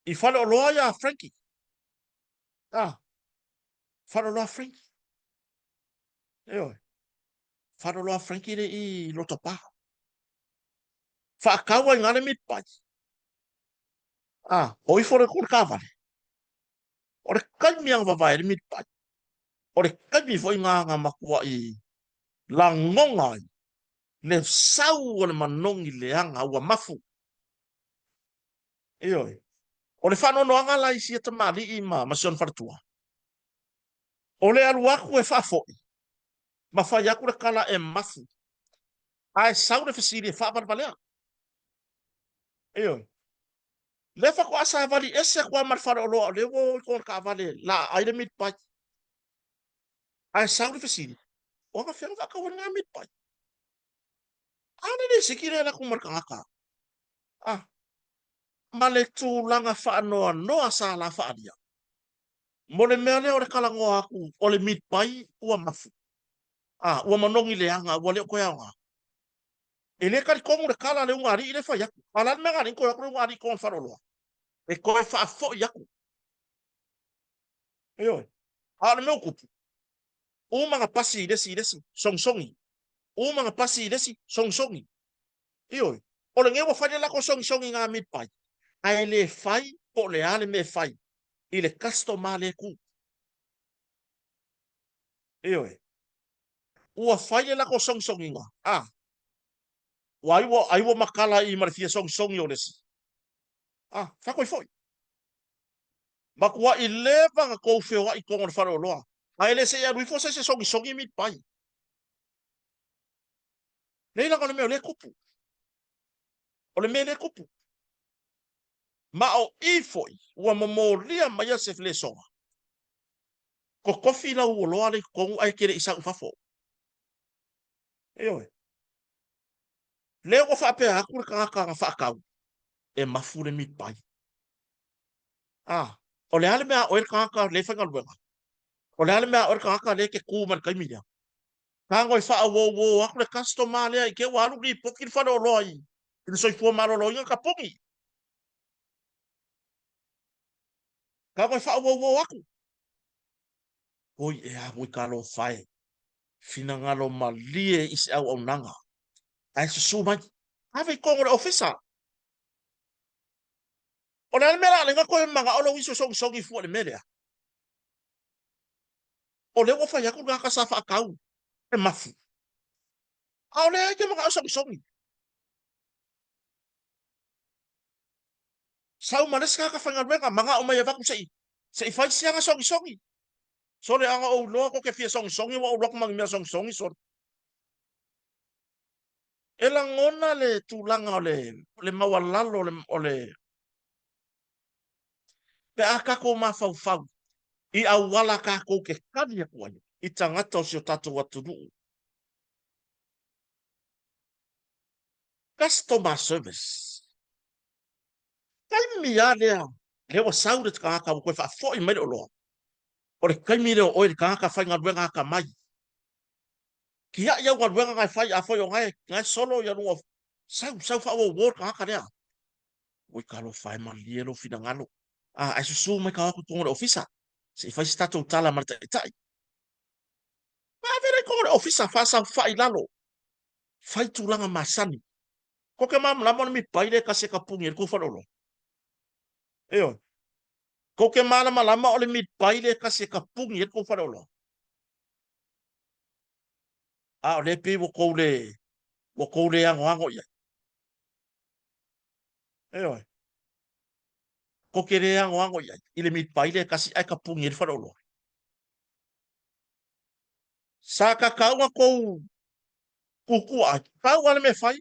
I faleoloa ia Frankie. Ah, faleoloa Frankie. Ioe. Faleoloa Frankie le i Lotopa. Faakau ai ngā le mid-pipe. Ah, o ifo le kore kāwale. O le kaimi anga vavae le mid-pipe. O le kaimi foi ngā ngā makua i lagonga ai le sau o le manogi leaga ua mafu. Ioe. O le faanoanoaga la i sia tamalii ma, ma si ona faletua, o le alu aku e faafoi, ma fai aku le kala e mafu, ae sau le fesili e faavalevalea. Ioe. Lea faatoa savali ese atu lava ma le faleoloa o lea ua o i tona taavale laaai le meat pie. Ae sau le fesili, o anafea na faatau ai lena meat pie? A le lisiti lea e alu atu ma le tagata. Ah, ma le tulaga faanoanoa sa la faaalia. Mo le mea lea o le talanoa atu o le meat pie ua mafu. Ah, ua manogi leaga, ua le o toe aoga. E le talitonu le tala a le ulugalii lea e fai atu. A o le a le mea na alii toe o atu le ulugalii i totonu o le faleoloa? E toe faafoi atu. Ioe. A o le mea ua tupu, uma na pasi i le isi i le isi, sogisogi. Uma na pasi i le isi, sogisogi. Ioe. O lenei ua fai le latou sogisogi i ngā meat pie, ae le fai po o le a le mea e fai i le customer lea e tu. Ioe. Ua fai le latou sogisogiga, a. Ua ai ua, ai ua matala i ma le fia sogisogi o le isi. A, faatoi foi. Matuai leva na tou feoai i totonu o le faleoloa, ae le se i alu ifo se isi e sogisogi meat pie. Nei leaga o le mea o lea e tupu. O le mea lea e tupu. Ma o i foi ua momolia maia se lesona. Totofi lau oloa lea i totonu ae e te le i sau i fafo. Ioe. Lea ua faapea atu le tagata na faatau, e mafu le meat pie. Ah, o le a le mea a oe le tagata lea e faigaluega? O le a le mea a oe le tagata lea e te tu mai le taimi lea? Tago e faaououo atu le customer lea i te ua alu lipoti le faleoloa i le soifua maloloina ka pogi. Tago e faaououo atu. Oi e a oi talofa e. Finagalo malie i se auaunaga. Ae susu mai. Ave i totonu o le ofisa. O le a le mea la alai toe manao lou iso sogisogi fua i le mea lea? O lea ua fai atu le tagata sa faatau e mafu. A o lea e te manao sogisogi. Sau ma le isi tagata faigaluega, manao mai e avatu se i se i fai siaga sogisogi. Sole ana ou iloa ko ke fia sogisogi ua ou alu atu ma ni mea sogisogi sole. E lagona le tulaga o le le maualalo o le o le pe a tatou mafaufau i auala tatou te tali atu ai i tagata o si o tatou atunuu. Customer service. Taimi lava lea, lea ua sau le tagata ua toe faafoi mai le oloa. O le taimi lea o oe le tagata faigaluega atamai. Tiai au galuega na e fai, afai o na e solo ia luga o... Sau, sau faaouou le tagata lea. Oi talofa e malie lou finagalo. A, ae susu mai ka o atu i totonu o le ofisa, se i fai se tatou tala ma le taitai. Ave la i totonu o le ofisa, faasaofai i lalo. Fai tulaga masani. Ko ke malamalama o le mipai lea e tasi e kapuni ai le tou faleoloa. Ioe. Ko ke malamalama o le mipai lea e tasi e kapuni ai le tou faleoloa. A o lea pei ua tou le, ua tou le anoano i ai. Ioe. Ko ke le agoago i ai i le mipai le kasi ai ka pungi e le faleoloa. Sa kakauga kou kukua ai. Pau a le mea fai,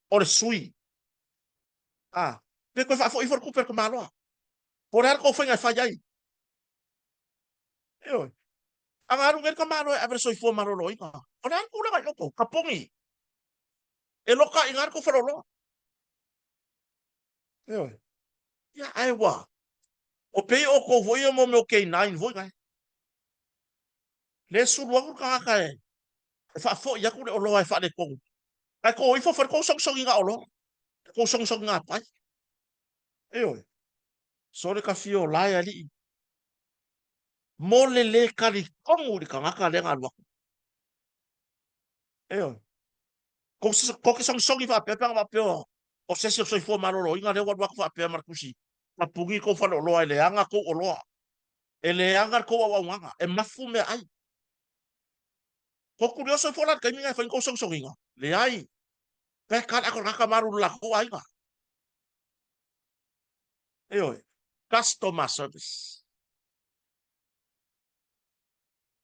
o le sui. A, pe koe faafoi ifo le tupe a le tamaloa. Po o le a le tou faiga e fai ai. Ioe. A na alu nei le tamaloa e ave le soifua maloloina. O le a le tulaga i outou? Tapuni. E loka i ina le tou faleoloa. Ioe. Ia, ae ua. O pei outou foi ia mo mea o K9 foi nai. Le sulu atu le tagata e e faafoi atu le oloa e faaletonu. Ae tou ifo fai le tou sogisogiga oloa, le tou sogisogiga pai. Ioe. Sole ka fia o lae alii. Mo le le talitonu i le tagata lea na alu atu. Ioe. Kou te sogisogi faapea pe ana faapea o se isi o le soifua maloloina lea ua alu atu faapea ma le tusi, tapuni tou faleoloa e leaga tou oloa. E leaga le tou auaunaga, e mafu meaai. Ko kurioso ifo la i le taimi na e fai ni tou sogisogiga? Leai. Pe ka le akolaka malu i lo latou aiga. Ioe. Customer service.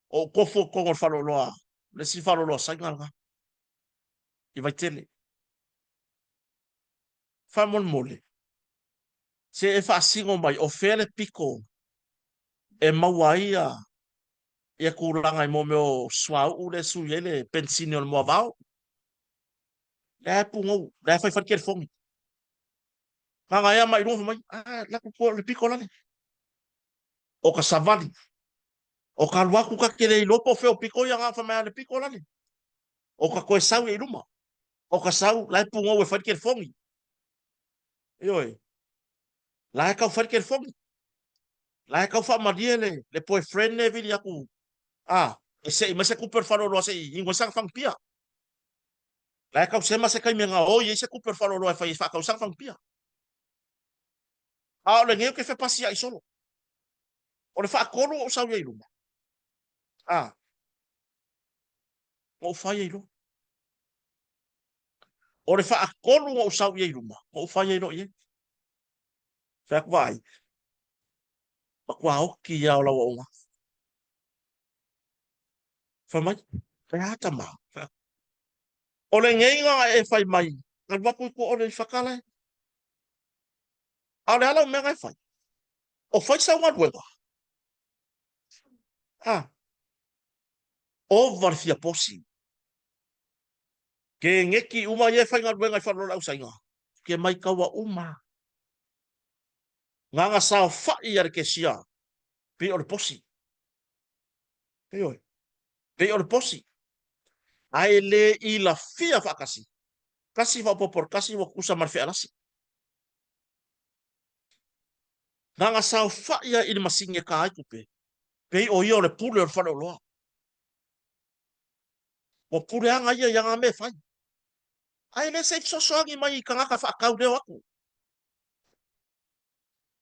O ou tofu o totonu o le faleoloa, le isi faleoloa Saina lena, i Vaitele. Faamolemole, se e faasino mai o fea le pito e maua ai ia tulaga i mea o suauu lea e sui ai le penisini o le moavao. Lea e pugou, lea e faifai le telefoni. Gagaea mai luga fai mai, ah, la ku le pito lale. O ka savali. O ka alu atu ka te le iloa po o fea o pito ia nga fai mai, ah, le pito lale. O ka toe sau ia i luma. O ka sau, la e pugou e fai le telefoni. Ioe. La e tau fai le telefoni. La e tau faamalie le, le boyfriend le vili atu. Ah, e sei mai se tupe o le faleoloa se i inu ai sana fagupia. La e tau sema se taimi e gaoi ai se tupe o le faleoloa e fai ai faatau sana fagupia. A o lenei ou te fepasia'i solo. O le faatolu o ou sau i ai luma. Ah, na ou fai ai loa. O le faatolu na ou sau i ai luma, na ou fai ai loa i ai. Fai atu vaai, matua oki lava o lau auaunaga. Fai mai, e a tama? Fai atu, o lenei na e fai mai, alu atu i tua o le faka lae. A o le a lau mea na e fai? O fai sau galuega. A, ova le fia posi. Ke ngeki uma ia e faigaluega i faleoloa le ausaiga, ke maitaua uma. Nganga saofai a le kesia, pei o le posi. Ioe. Pei o le posi. Ae le ilafia faatasi. Tasi faaopoopo le tasi ua tutusa ma le fealasi. Nganga saofai a i le masini e ka ai tupe, pei o ia o le pule o le faleoloa. Ua puleaga ia i ana mea e fai. Ae le se i fesoasoani mai i tagata faatau leo atu.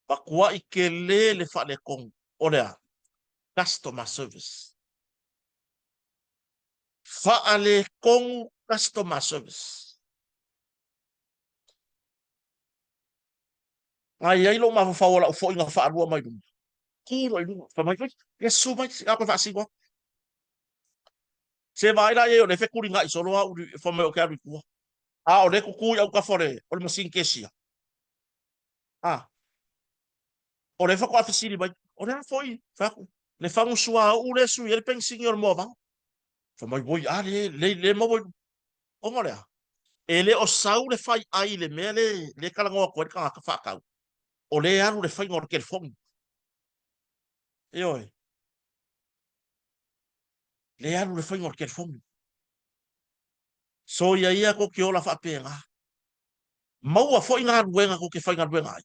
Matuai tele le faaletonu o le a? Customer service. Faaletonu customer service. Na i ai lou mafaufau o lau foiga faalua mai luma. Tu loa i luga. Fai mai, oi, Iesu mai, a koe faasino atu. Se vaai la i ai o lea e fetulinai solo au fai mai ou te alu i tua. A o lea e tutu i autafa o le, o le masini kesia. A, o lea faatoa fesili mai, o le a foi, fai atu, le fagu suauu lea e sui ai le penisini o le moavao. Fai mai, oi, a le, le, le maua i Ona o le a? E le o sau le fai ai i le mea le, le talanoa atu ai le tagata faatau. O lea e alu le faiga o le telefoni. Ioe. Le alu le faiga o le telefoni. Soia ia kou te ola faapena. Maua foi galuega kou te faigaluega ai.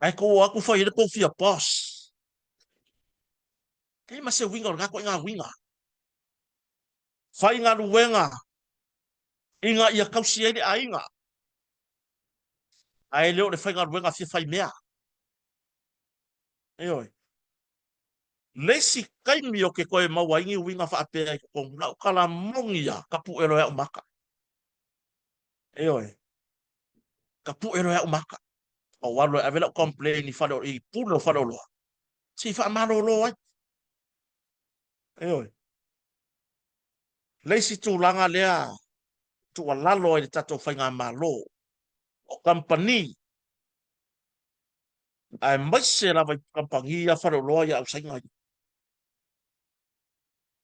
Ae kou o atu fai ai le kou fia boss. E leai ma se uiga o lena ituaiga uiga. Faigaluega ina ia tausi ai le aiga, ae le o le faigaluega fia faimea. Ioe. Le isi taimi o ke toe maua ai ni uiga faapea i totonu, na o tala moni lava, ka puʻe loa e au maka. Ioe. Ka puʻe loa e au maka. Ou alu e ave lau complain i fale i pule o faleoloa. Se i faamalolo ai. Ioe. Le isi tulaga lea tuualalo ai le tatou faigamalo o kamupani aemaise lava i kamupani ia faleoloa ia ausaina ia.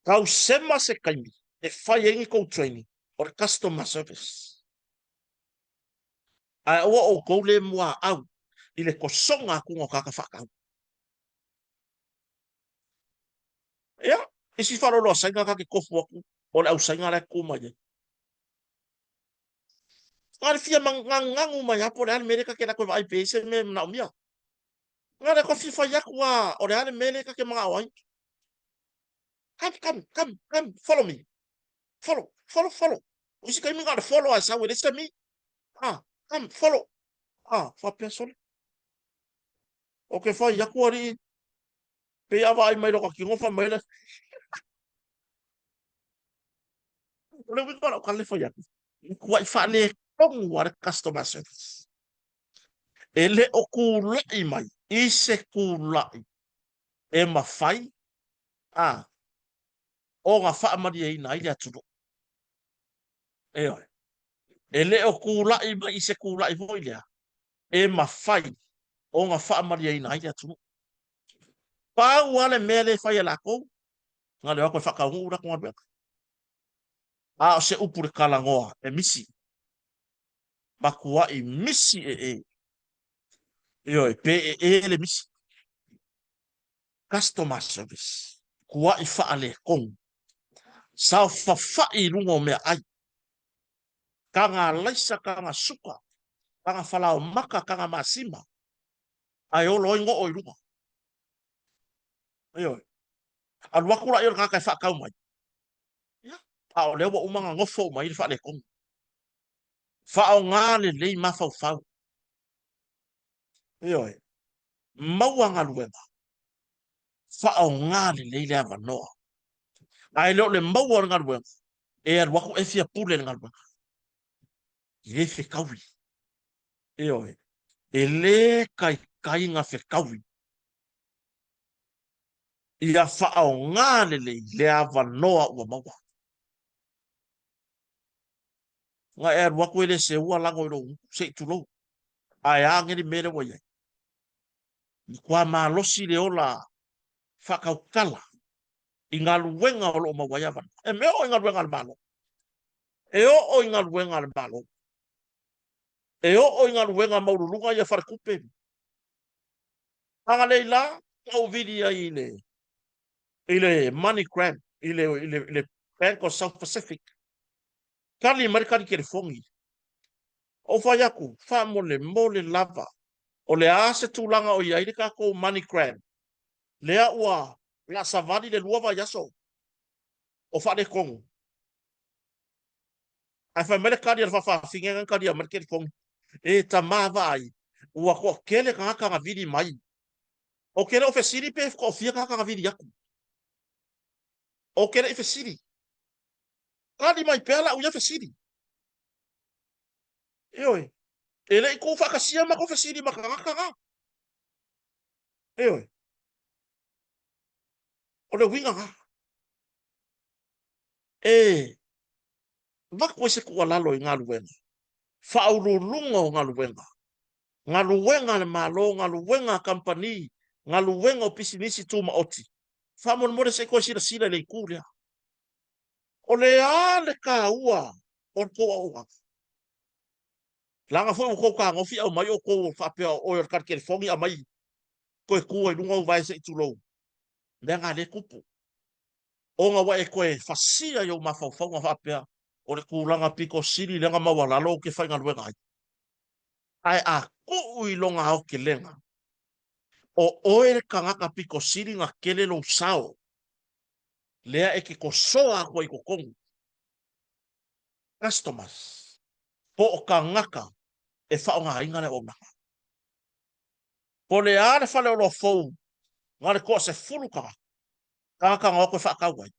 Tausema se taimi e fai ai ni tou training o le customer service. Ae aua outou le muaau i le tosoga atuga o tagata faatau. Ia, isi faleoloa Saina ta te tofu atu o le au Saina la e tutu mai ai. Na o le fia manuganu mai lava po o le a le mea lea ta te alu atu e vaai pe i ai se mea e manaomia. Na o le fia fai atu lava o le a le mea lea ta te manao ai. Come, come, come, come, follow me. Follow, follow, follow. O isi taimi na o le follow lava e sau e leai se me. Ah, come, follow. Ah, faapea sole. Ou te fai atu alii, pei a vaai mai lota tino fai mai le. O le uiga o lau tala e fai atu, matuai faaletonu lava le customer service. E le o tulai mai i se tulai e mafai a ona faamalieina ai le atunuu. Ioe. E le o tulai mai i se tulai foi lea e mafai ona faamalieina ai le atunuu. Pau lava le mea lea e fai e lakou, na o le o atu e faataunuu latou galuega. A o se upu i le talanoa e misi, matuai misi ee. Ioe, pe ee le misi. Customer service, tuai faaletonu, saofafai i luga o meaai, taga alaisa, taga suka, taga falaomaka, taga masima, ae olo ai goo i luga. Ioe. Alu atu laia o le tagata e faatau mai, ia, a o lea ua uma ona nofo uma ai le faaletonu. Faaaoga lelei mafaufau. Ioe. Maua galuega, faaaoga lelei le avanoa. Ae le o le maua o le galuega, e alu atu e fia pule i le galuega. E le fetaui. Ioe. E le taitai na fetaui. Ia faaaoga lelei le avanoa ua maua. Na e alu atu e le seua lago i lou gutu, se i tulou. Ae a nei le mea lea ua i ai? Matua malosi le ola faatautala i galuega o lo o maua ai avanoa. E mea oo i galuega a le Malo. E oo i galuega a le Malo. E oo i galuega maualuluga ia faletupe. Agalelei la, na ou vili ai i le i le MoneyGram, i le, i le, i le Bank of South Pacific. Tali mai le tali telefoni. Ou fai atu, faamolemole lava, o le a se tulaga o i ai le tatou MoneyGram, lea ua la savali le 2 vaiaso o faaletonu. Ae fai mai le tali a le faafafine na talia mai le telefoni, e tama vaai, ua toatele tagata na vili mai. Ou te le o fesili pe toafia tagata na vili atu. Ou te le i fesili. Tali mai pea lau ia fesili. Ioe. E le i tuufaatasia matou fesili ma tagata na. Ioe. O le uiga na. E avatu ai se tuualalo i galuega, faauluuluga o galuega, galuega a le Malo, galuega a kamupani, galuega o pisinisi tumaoti, faamolemole se i toe silasila i le itu lea. O le a le taua o le tou auaunaga? Leaga foi ua tou tagofi aumai outou faapea o oe o le tali telefoni aumai toe tu ai luga ou vae se i tulou. Mea na lea e tupu. Ona ua e toe fasia i ou mafaufauga faapea o le tulaga pito sili lea na maualalo ou te faigaluega ai. Ae a tuu i lona aotelega, o oe le tagata pito sili na tele lou sao, lea e te tosoa atu ai i totonu, customers, po o tagata e faaaogaina le auaunaga. Po o le a le faleoloa fou na o le toasefulu tagata, tagata na o atu e faatau ai,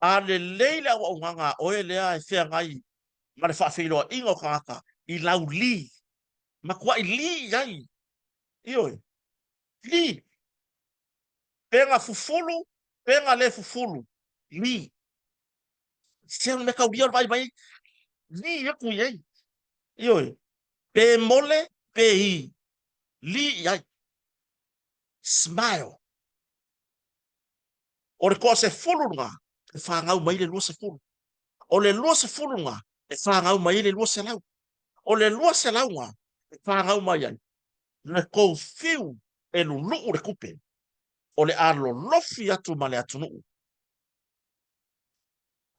a lelei le auaunaga a oe lea e feagai ma le faafeiloaiga o tagata i lau li, matuai li i ai Ioe. Li. Pe na fufulu, pe na le fufulu. Li. Se o le mea kaulia o le vaai mai, li aku i ai. Ioe. Pe mole, pe i. Li i ai. Smile. O le toasefulu lena e fanau mai le 20. O le 20 lena e fanau mai ai le 200. O le 200 lena e fanau mai ai le tou fiu e luluu le tupe o le a lolofi atu ma le atunuu.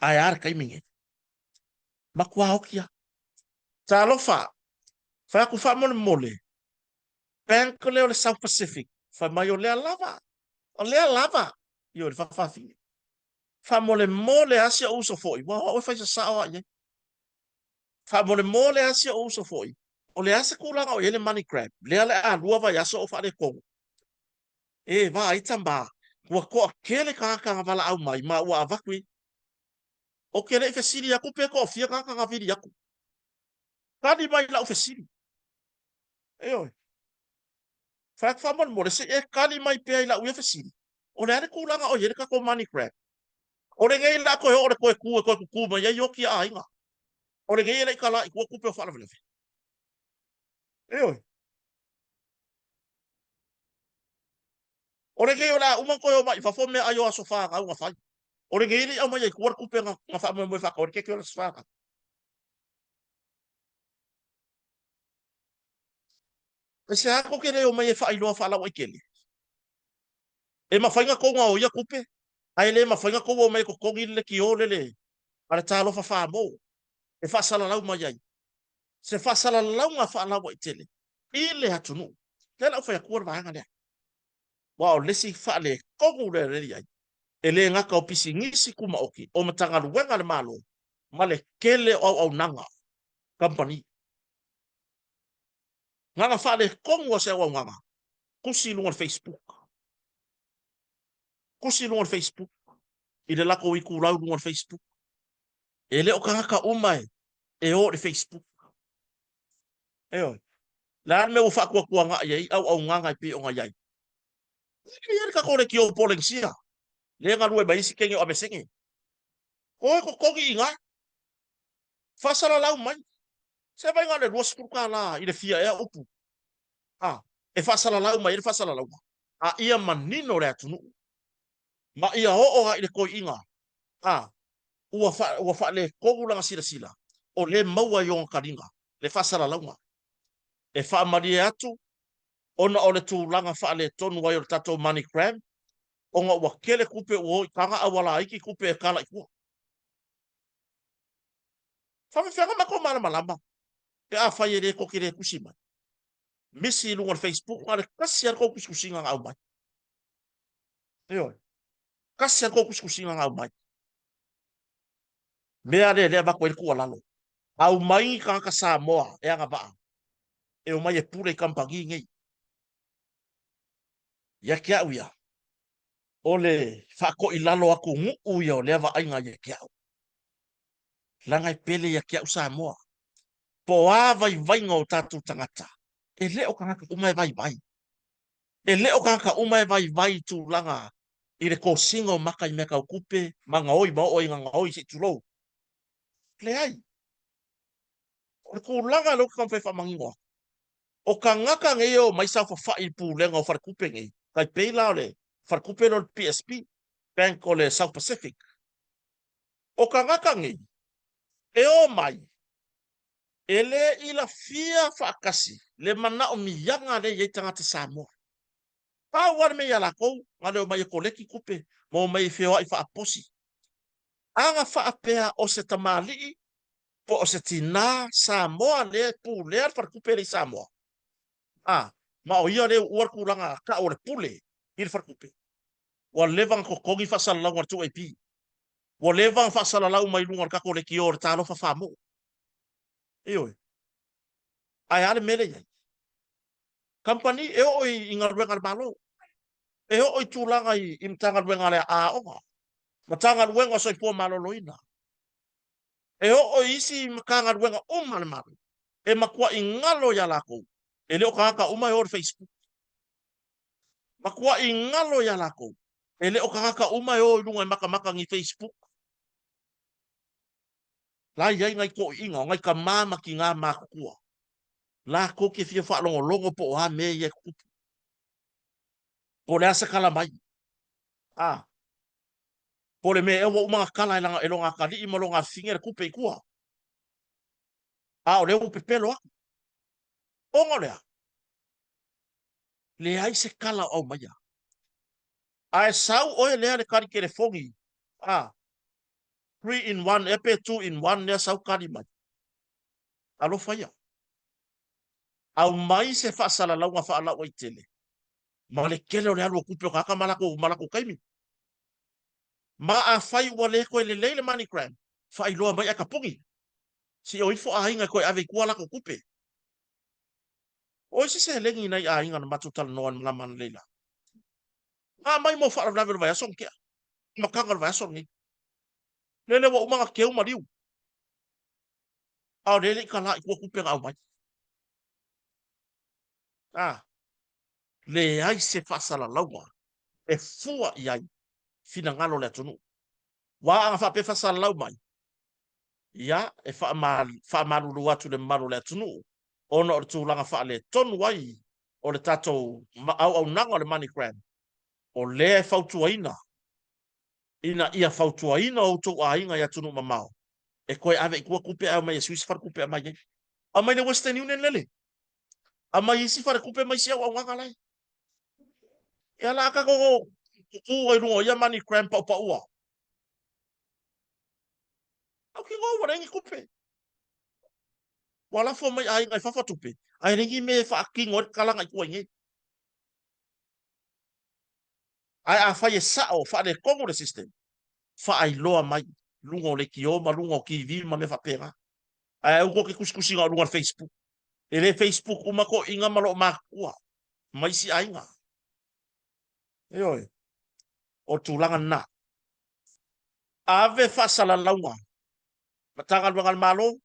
Ae a le taimi nei? Matua oti lava. Talofa, fai atu faamolemole, bank lea o le South Pacific, fai mai o lea lava, o lea lava, ioe, le faafafine. Faamolemole a si ou uso foi, ua o au e fai sasao a i ai. Faamolemole a si ou uso foi, o le a se tulaga o i ai le money grab, lea le a lua vaiaso o faaletonu. E vaai tama, ua toatele tagata na valaau mai ma ua avatu i. Ou te le i fesili atu pe toafia tagata na vili atu. Tali mai i lau fesili. Ioe. Fai atu faamolemole, se i e tali mai pea i lau ia fesili, o le a le tulaga o i ai le tatou money grab? O lenei la toe oo le toe tu e toe tutū mai ai oti a aiga. O lenei e le i tala i tua tupe o faalavelave. Ioe. O lenei o le a uma ona toe omai i fafo meaai o aso fanau na fai. O lenei e le i aumaia i tua le tupe na faamoemoe faatau ai le keke o le aso fanau. Aisea tou te le omai e faailoa faalauaitele? E mafai ona tou gaoia tupe, ae le mafai ona tou omai e totogi le lekiō lele a le Talofa Famo e faasalalau mai ai se faasalalauga faalauaitele i le atunuu. Lea la ua fai atua le vaega lea. Aua o le isi faaletonu lea lea e i ai, e le gata o pisinisi tumaoti, o Matagaluega a le Malo ma le tele o auaunaga kamupani. Na ona faaletonu lava o se auaunaga, tusi i luga o le Facebook, tusi i luga o le Facebook, i le latou itulau i luga o le Facebook. E le o tagata uma e o i le Facebook. Ioe. Le a le mea ua faatuatuanai ai auaunaga e pei ona i ai? E i ai le tatou leitio Polenisia, lea e galue mai ai isi kene o Avesene. O e totogi i ina. Faasalalau mai. Se vaai na o le $20 i le fia ea upu. A, e faasalalau mai ai le faasalalauga. A ia manino le atunuu. Ma ia oo lava i le toeaina, a, ua, fa, ua faaletonu lana silasila, o lea e maua i ona taliga le faasalalauga. E faamalie atu, ona o le tulaga faaletonu ai o le tatou money grab, ona ua tele tupe ua o i taga a ua laiti tupe e tala i tua. Faafefea ona matou malamalama pe afai e le tou te le tusi mai? Misi i luga o le Facebook, na o le tasi lava le tou tusitusiga na aumai. Ioe. Tasi lava le tou tusitusiga na aumai. Mea lea lea avatu ai le tuualalo. Aumai ni tagata Samoa e agavaa e omai e pule i kamupani nei. Ia te au ia, o le faatoilalo atunuu ia o lea vaaiga ia te au. Leaga e pele ia te au Samoa. Po o a vaivaiga o tatou tagata, e le o tagata uma e vaivai. E le o tagata uma e vaivai i tulaga i le tosiga o maka i mea tau tupe ma gaoi ma oo ai ina gaoi se i tulou. Leai. O le tulaga lea ou te taumafai e faamanino atu, o tagata nei e omai saofafai i le pulega o faletupe nei, tai pei la o le faletupe lea o le PSB, Bank o le South Pacific. O tagata nei e omai e le ilafia faatasi le manaomiaga lea e i ai tagata Samoa. Pau lava le mea ia latou, na le omai e koleki tupe ma omai e feoai faaposi. A na faapea o se tamalii po o se tinā Samoa lea e pulea le faletupe lea i Samoa, a, ma o ia lea e uua le tulaga tau o le pule i le faletupe, ua leva ona totogi faasalalauga a le 2AP. Ua leva ona faasalalau mai luga o le tatou leitio o le Talofa Famo. Ioe. Ae a le mea lea e i ai? Kamupani e oo i galuega a le Malo, e oo i tulaga i Matagaluega a le Aoga, Matagaluega o Soifua Maloloina, e oo i isi Matagaluega uma a le Malo, e matuai galo ia latou, e le o tagata uma e o i le Facebook. Matuaʻi galo iā lākou, e le o kanaka uma e o i luga e makamaka ni Facebook. La i ai nai toʻiʻiga, o nai kamā ma kinā mākutua. Lākou ke fia faʻalogologo po o a mea ia e tutupu. Po o le a se kala mai. A. Po o le mea ea ua uma na kala e langa e loga akaliʻi ma loga afifine le kupe i tua. A o lea ua pepelo aku. Ona o le a? Leai se kala o aumaia. A e sau oe lea le kali telefoni, a, 3 in 1 ea pe 2 in 1 lea sau kali mai. Alofa ia. Aumai se faasalalauga faalauaitele ma le tele o le alu o tupe o tagata ma latou, ma latou taimi. Ma afai ua le toe lelei le MoneyGram, faailoa mai ae tapuni. Se i o ifo aiga e toe ave i tua latou tupe. O isi seleni i nai aiga na matou talanoa i le malama analeila. Na aumai mo faalavelave o le vaiaso na tea. Amataga o le vaiaso lenei. Lele ua uma ona teu maliu. A o lea e le i tala i tua tupe na aumai. A, leai se faasalalauga e fua i ai finagalo o le atunuu. Ua a na faapea faasalalau mai, ia, e faamalulu atu i le mamalu o le atunuu ona o le tulaga faaletonu ai o le tatou auaunaga o le MoneyGram, o lea e fautuaina ina ia fautuaina outou aiga i atunuu mamao e toe ave i tua tupe ae omai e sui se faletupe e aumai ai. Aumai le Western Union lele. Aumai isi faletupe ma isi auaunaga la e. Ia la a tatou tutu ai luga o ia MoneyGram paupaua. Mautinoa ua leai ni tupe. Ua lafo mai aiga i fafo tupe, ae leai ni mea e faatino ai le kalaga i tua i nei. Ae afai e sao, faaletonu le system, faailoa mai luga o leitio ma luga o TV ma mea faapena. Ae aua tou te tusitusiga o luga o le Facebook. E le Facebook uma toeaiina ma loo matutua ma isi aiga. Ioe. O le tulaga lena. Ave faasalalauga Matagaluega a le Malo,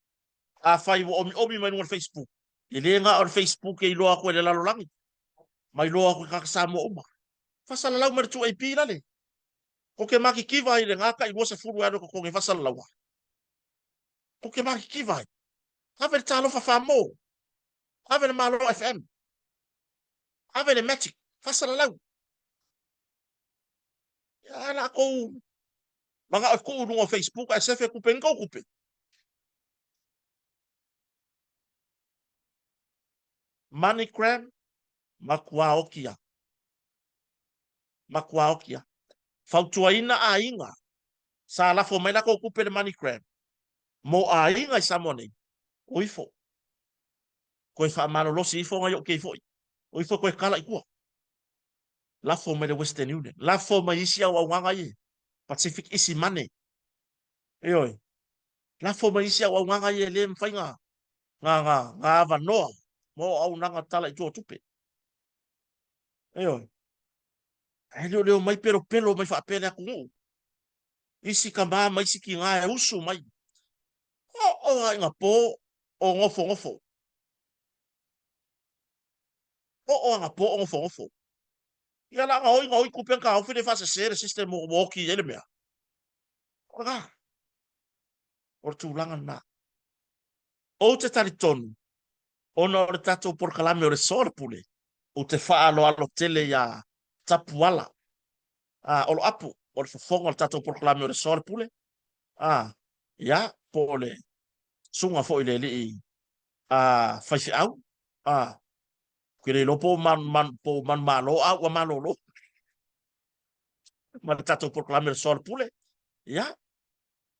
afai ua omiomi mai luga o le Facebook, e le na o le Facebook e iloa atu e le lalolagi, ma iloa atu e tagata Samoa uma. Faasalalau mai le 2AP lale. Tou te matitiva ai i lena tai 20 e alu e totogi ai faasalalauga. Tou te matitiva ai. Ave le Talofa Famo, ave le Malo FM, ave le Magic, faasalalau. Ia latou manao e tuu i luga o Facebook ae sefe tupe ni tou tupe. MoneyGram, matua oki a. Matua oki a. Fautuaina aiga sa lafo mai latou tupe i le MoneyGram mo aiga i Samoa nei, o ifo. Toe faamalolosi ifo nai ou kei foi. O ifo toe kala i tua. Lafo mai le Western Union. Lafo mai isi auaunaga ia. Pacific Easy Money. Ioe. Lafo mai isi auaunaga ia e le mafai na, na, na, na avanoa mo auaunaga tala i tua o tupe. Ioe. Ae le o le omai pelopelo mai faapea le atunuu. Isi tama ma isi tina e usu mai. Oo lava ina po o nofonofo. Oo ana po o nofonofo. Ia la gaoi gaoi tupe na taofi le faasese le system ua oti ai le mea. O lena. O le tulaga lena. Ou te talitonu, ona o le tatou polokalame o le soalepule, ou te faaaloalo tele iā Tapuala, a, Oloapu, o le fofoga o le tatou polokalame o le soalepule, a, ia, po o le susuga foi i le alii a, faifeau, a, ou te le iloa po o man, man, po o manumalo a ua malolo ma le tatou polokalame o le soalepule, ia,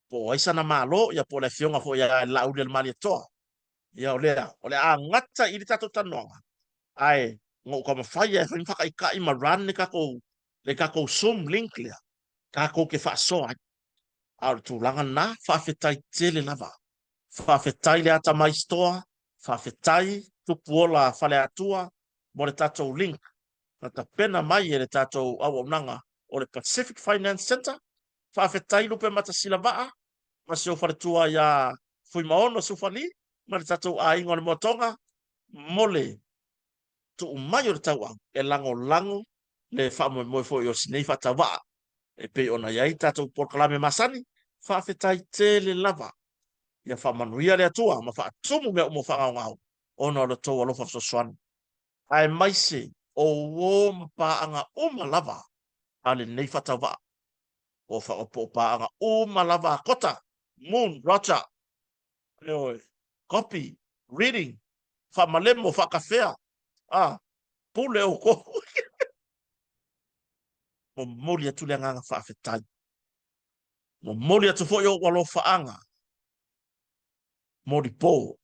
po o ai sana malo, ia po o le afioga foi ia Laaulialemalietoa. Ia o lea, o le a gata i le tatou talanoaga, ae na ou taumafai lava e fai ma faataitai ma run le tatou, le tatou Zoom link lea, tatou te faasoa ai. A o le tulaga lena, faafetai tele lava. Faafetai le Atamai Store, faafetai Tupuola Faleatua mo le tatou link na tapena mai e le tatou auaunaga o le Pacific Finance Centre. Faafetai Lupematasila Vaa ma si ou faletua ia Fuimaono Sufali ma le tatou aiga o le Moatoga mo le tuu mai o le tauau e lagolago le faamoemoe foi o si nei faatauvaa e pei ona i ai tatou polokalame masani. Faafetai tele lava. Ia faamanuia le Atua ma faatumu mea uma o faagaogao ona o lo outou alofa fesoasoani, aemaise o uo ma paaga uma lava a lenei faatauvaa. Po o paaga uma lava a Kota, Moon, Roger, ioe, copy, reading, faamalemo, faakafea, a, pule outou. Momoli atu le agaga faafetai. Momoli atu foi ou alofaaga molipo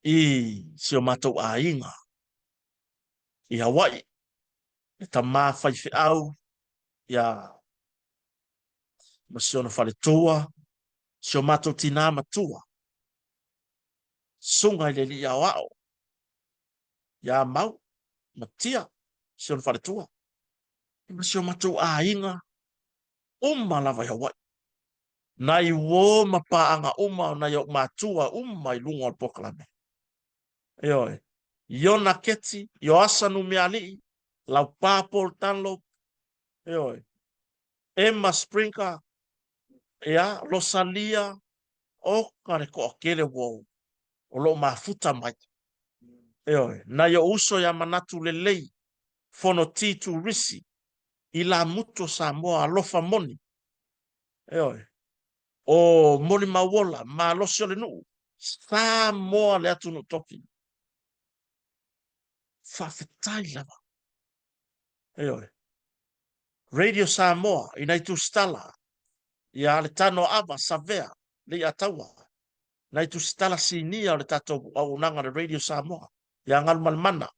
i si o matou aiga i Hawaii, le tama faifeau ia ma si ona faletua, si o matou tinā matua, susuga i le alii aoao ia Mau Matia, si ona faletua, ma si o matou aiga uma lava i Hawaii. Nai uo ma paaga uma o nai ou matua uma i luga o le polokalame. Ioe. Iona Keti, Ioasa Numialii, Laupa Paul Dunlop, ioe, Emma Springer, ia, Rosalia, oka le toatele ua o lo o mafuta mai. Ioe, nai ou uso ia Manatu Lelei, Fonoti Turisi, Ilamutu o Samoa, Alofa Moni, ioe, o Molimauola, Malosi o le Nuu, Samoa le atunuu tofi. Faafetai lava. Ioe. Radio Samoa i nai tusitala ia le Tano Ava Savea Leiataua, nai tusitala sinia o le tatou auaunaga le Radio Samoa ia Galumalemana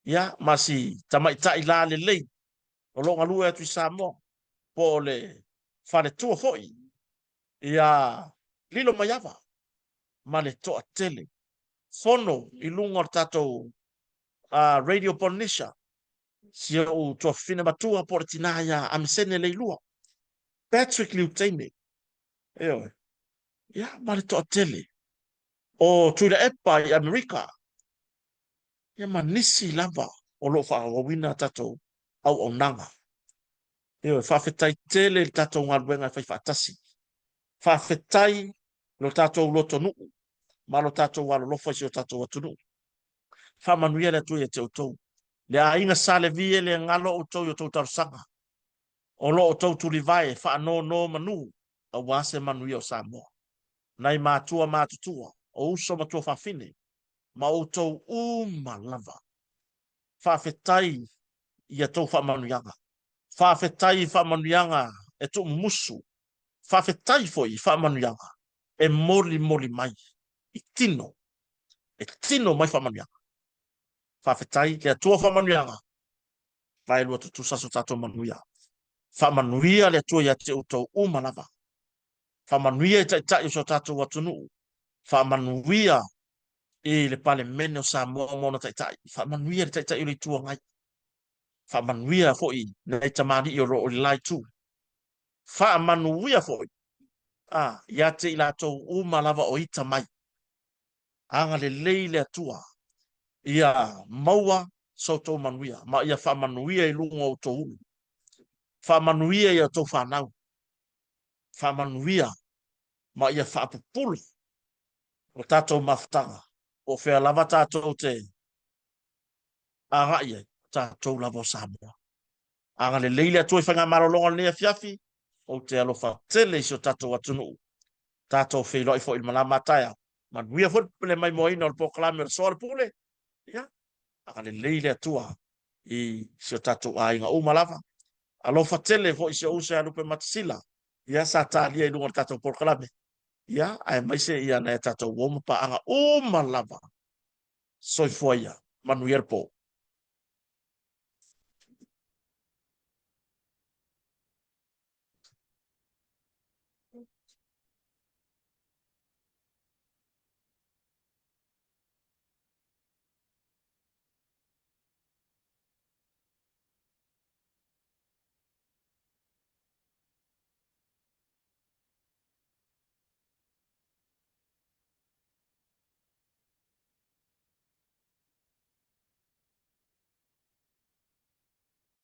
ia ma si tamaitai la lelei o lo o galue atu i Samoa po o le faletua foi ia Lilo Maiava ma le toatele fono i luga o le tatou Radio Polynesia si ou tuafafine matua po o le tinā ia Amesene Leilua, Patrick Liuteine, ioe, ia ma le toatele o Tuilaepa i Amerika, ia ma nisi lava o lo o faaauauina tatou auaunaga. Ioe, faafetai tele i le tatou galuega e fai faatasi. Faafetai lo tatou lotonuu ma lo tatou alolofa i si o tatou atunuu. Faamanuia le Atua ia te outou. Le aiga Sa Levi e le galo outou i outou talosaga. O lo outou tulivae faanonomanu aua se manuia o Samoa. Nai matua matutua, o uso ma tuafafine, ma outou uma lava. Faafetai i a tou faamanuiaga. Faafetai i faamanuiaga e tuumumusu. Faafetai foi i faamanuiaga e molimoli mai i tino e tino mai faamanuiaga. Faafetai le Atua faamanuiaga, vaelua tutusa so tatou manuia. Faamanuia le Atua ia te outou uma lava. Faamanuia i taitai o so tatou atunuu. Faamanuia i le Palemene o Samoa ma ona taitai. Faamanuia le taitai o le Itu Agai. Faamanuia foi nai tamalii o lo o i le la itu. Faamanuia foi a ia te i latou uma lava o ita mai. Agalelei le Atua ia maua so outou manuia, ma ia faamanuia i luga o outou ulu. Faamanuia i a outou fanau. Faamanuia ma ia faapupula o tatou mafutaga, po o fea lava tatou te agai ai, o tatou lava o Samoa. Agalelei le Atua i faigamalologa o lenei afiafi, ou te alofa tele i si o tatou atunuu. Tatou feiloai foi i le malama a taeao. Manuia foi le maimoaina o le polokalame o le Soa o le Pule. Ia, agalelei le Atua i si o tatou aiga uma lava. Alofa tele foi i si ou uso ia Lupe Matasila, ia sa talia i luga o le tatou polokalame. Ia, aemaise ia nai a tatou uo ma paaga uma lava. Soifua ia, manuia le po.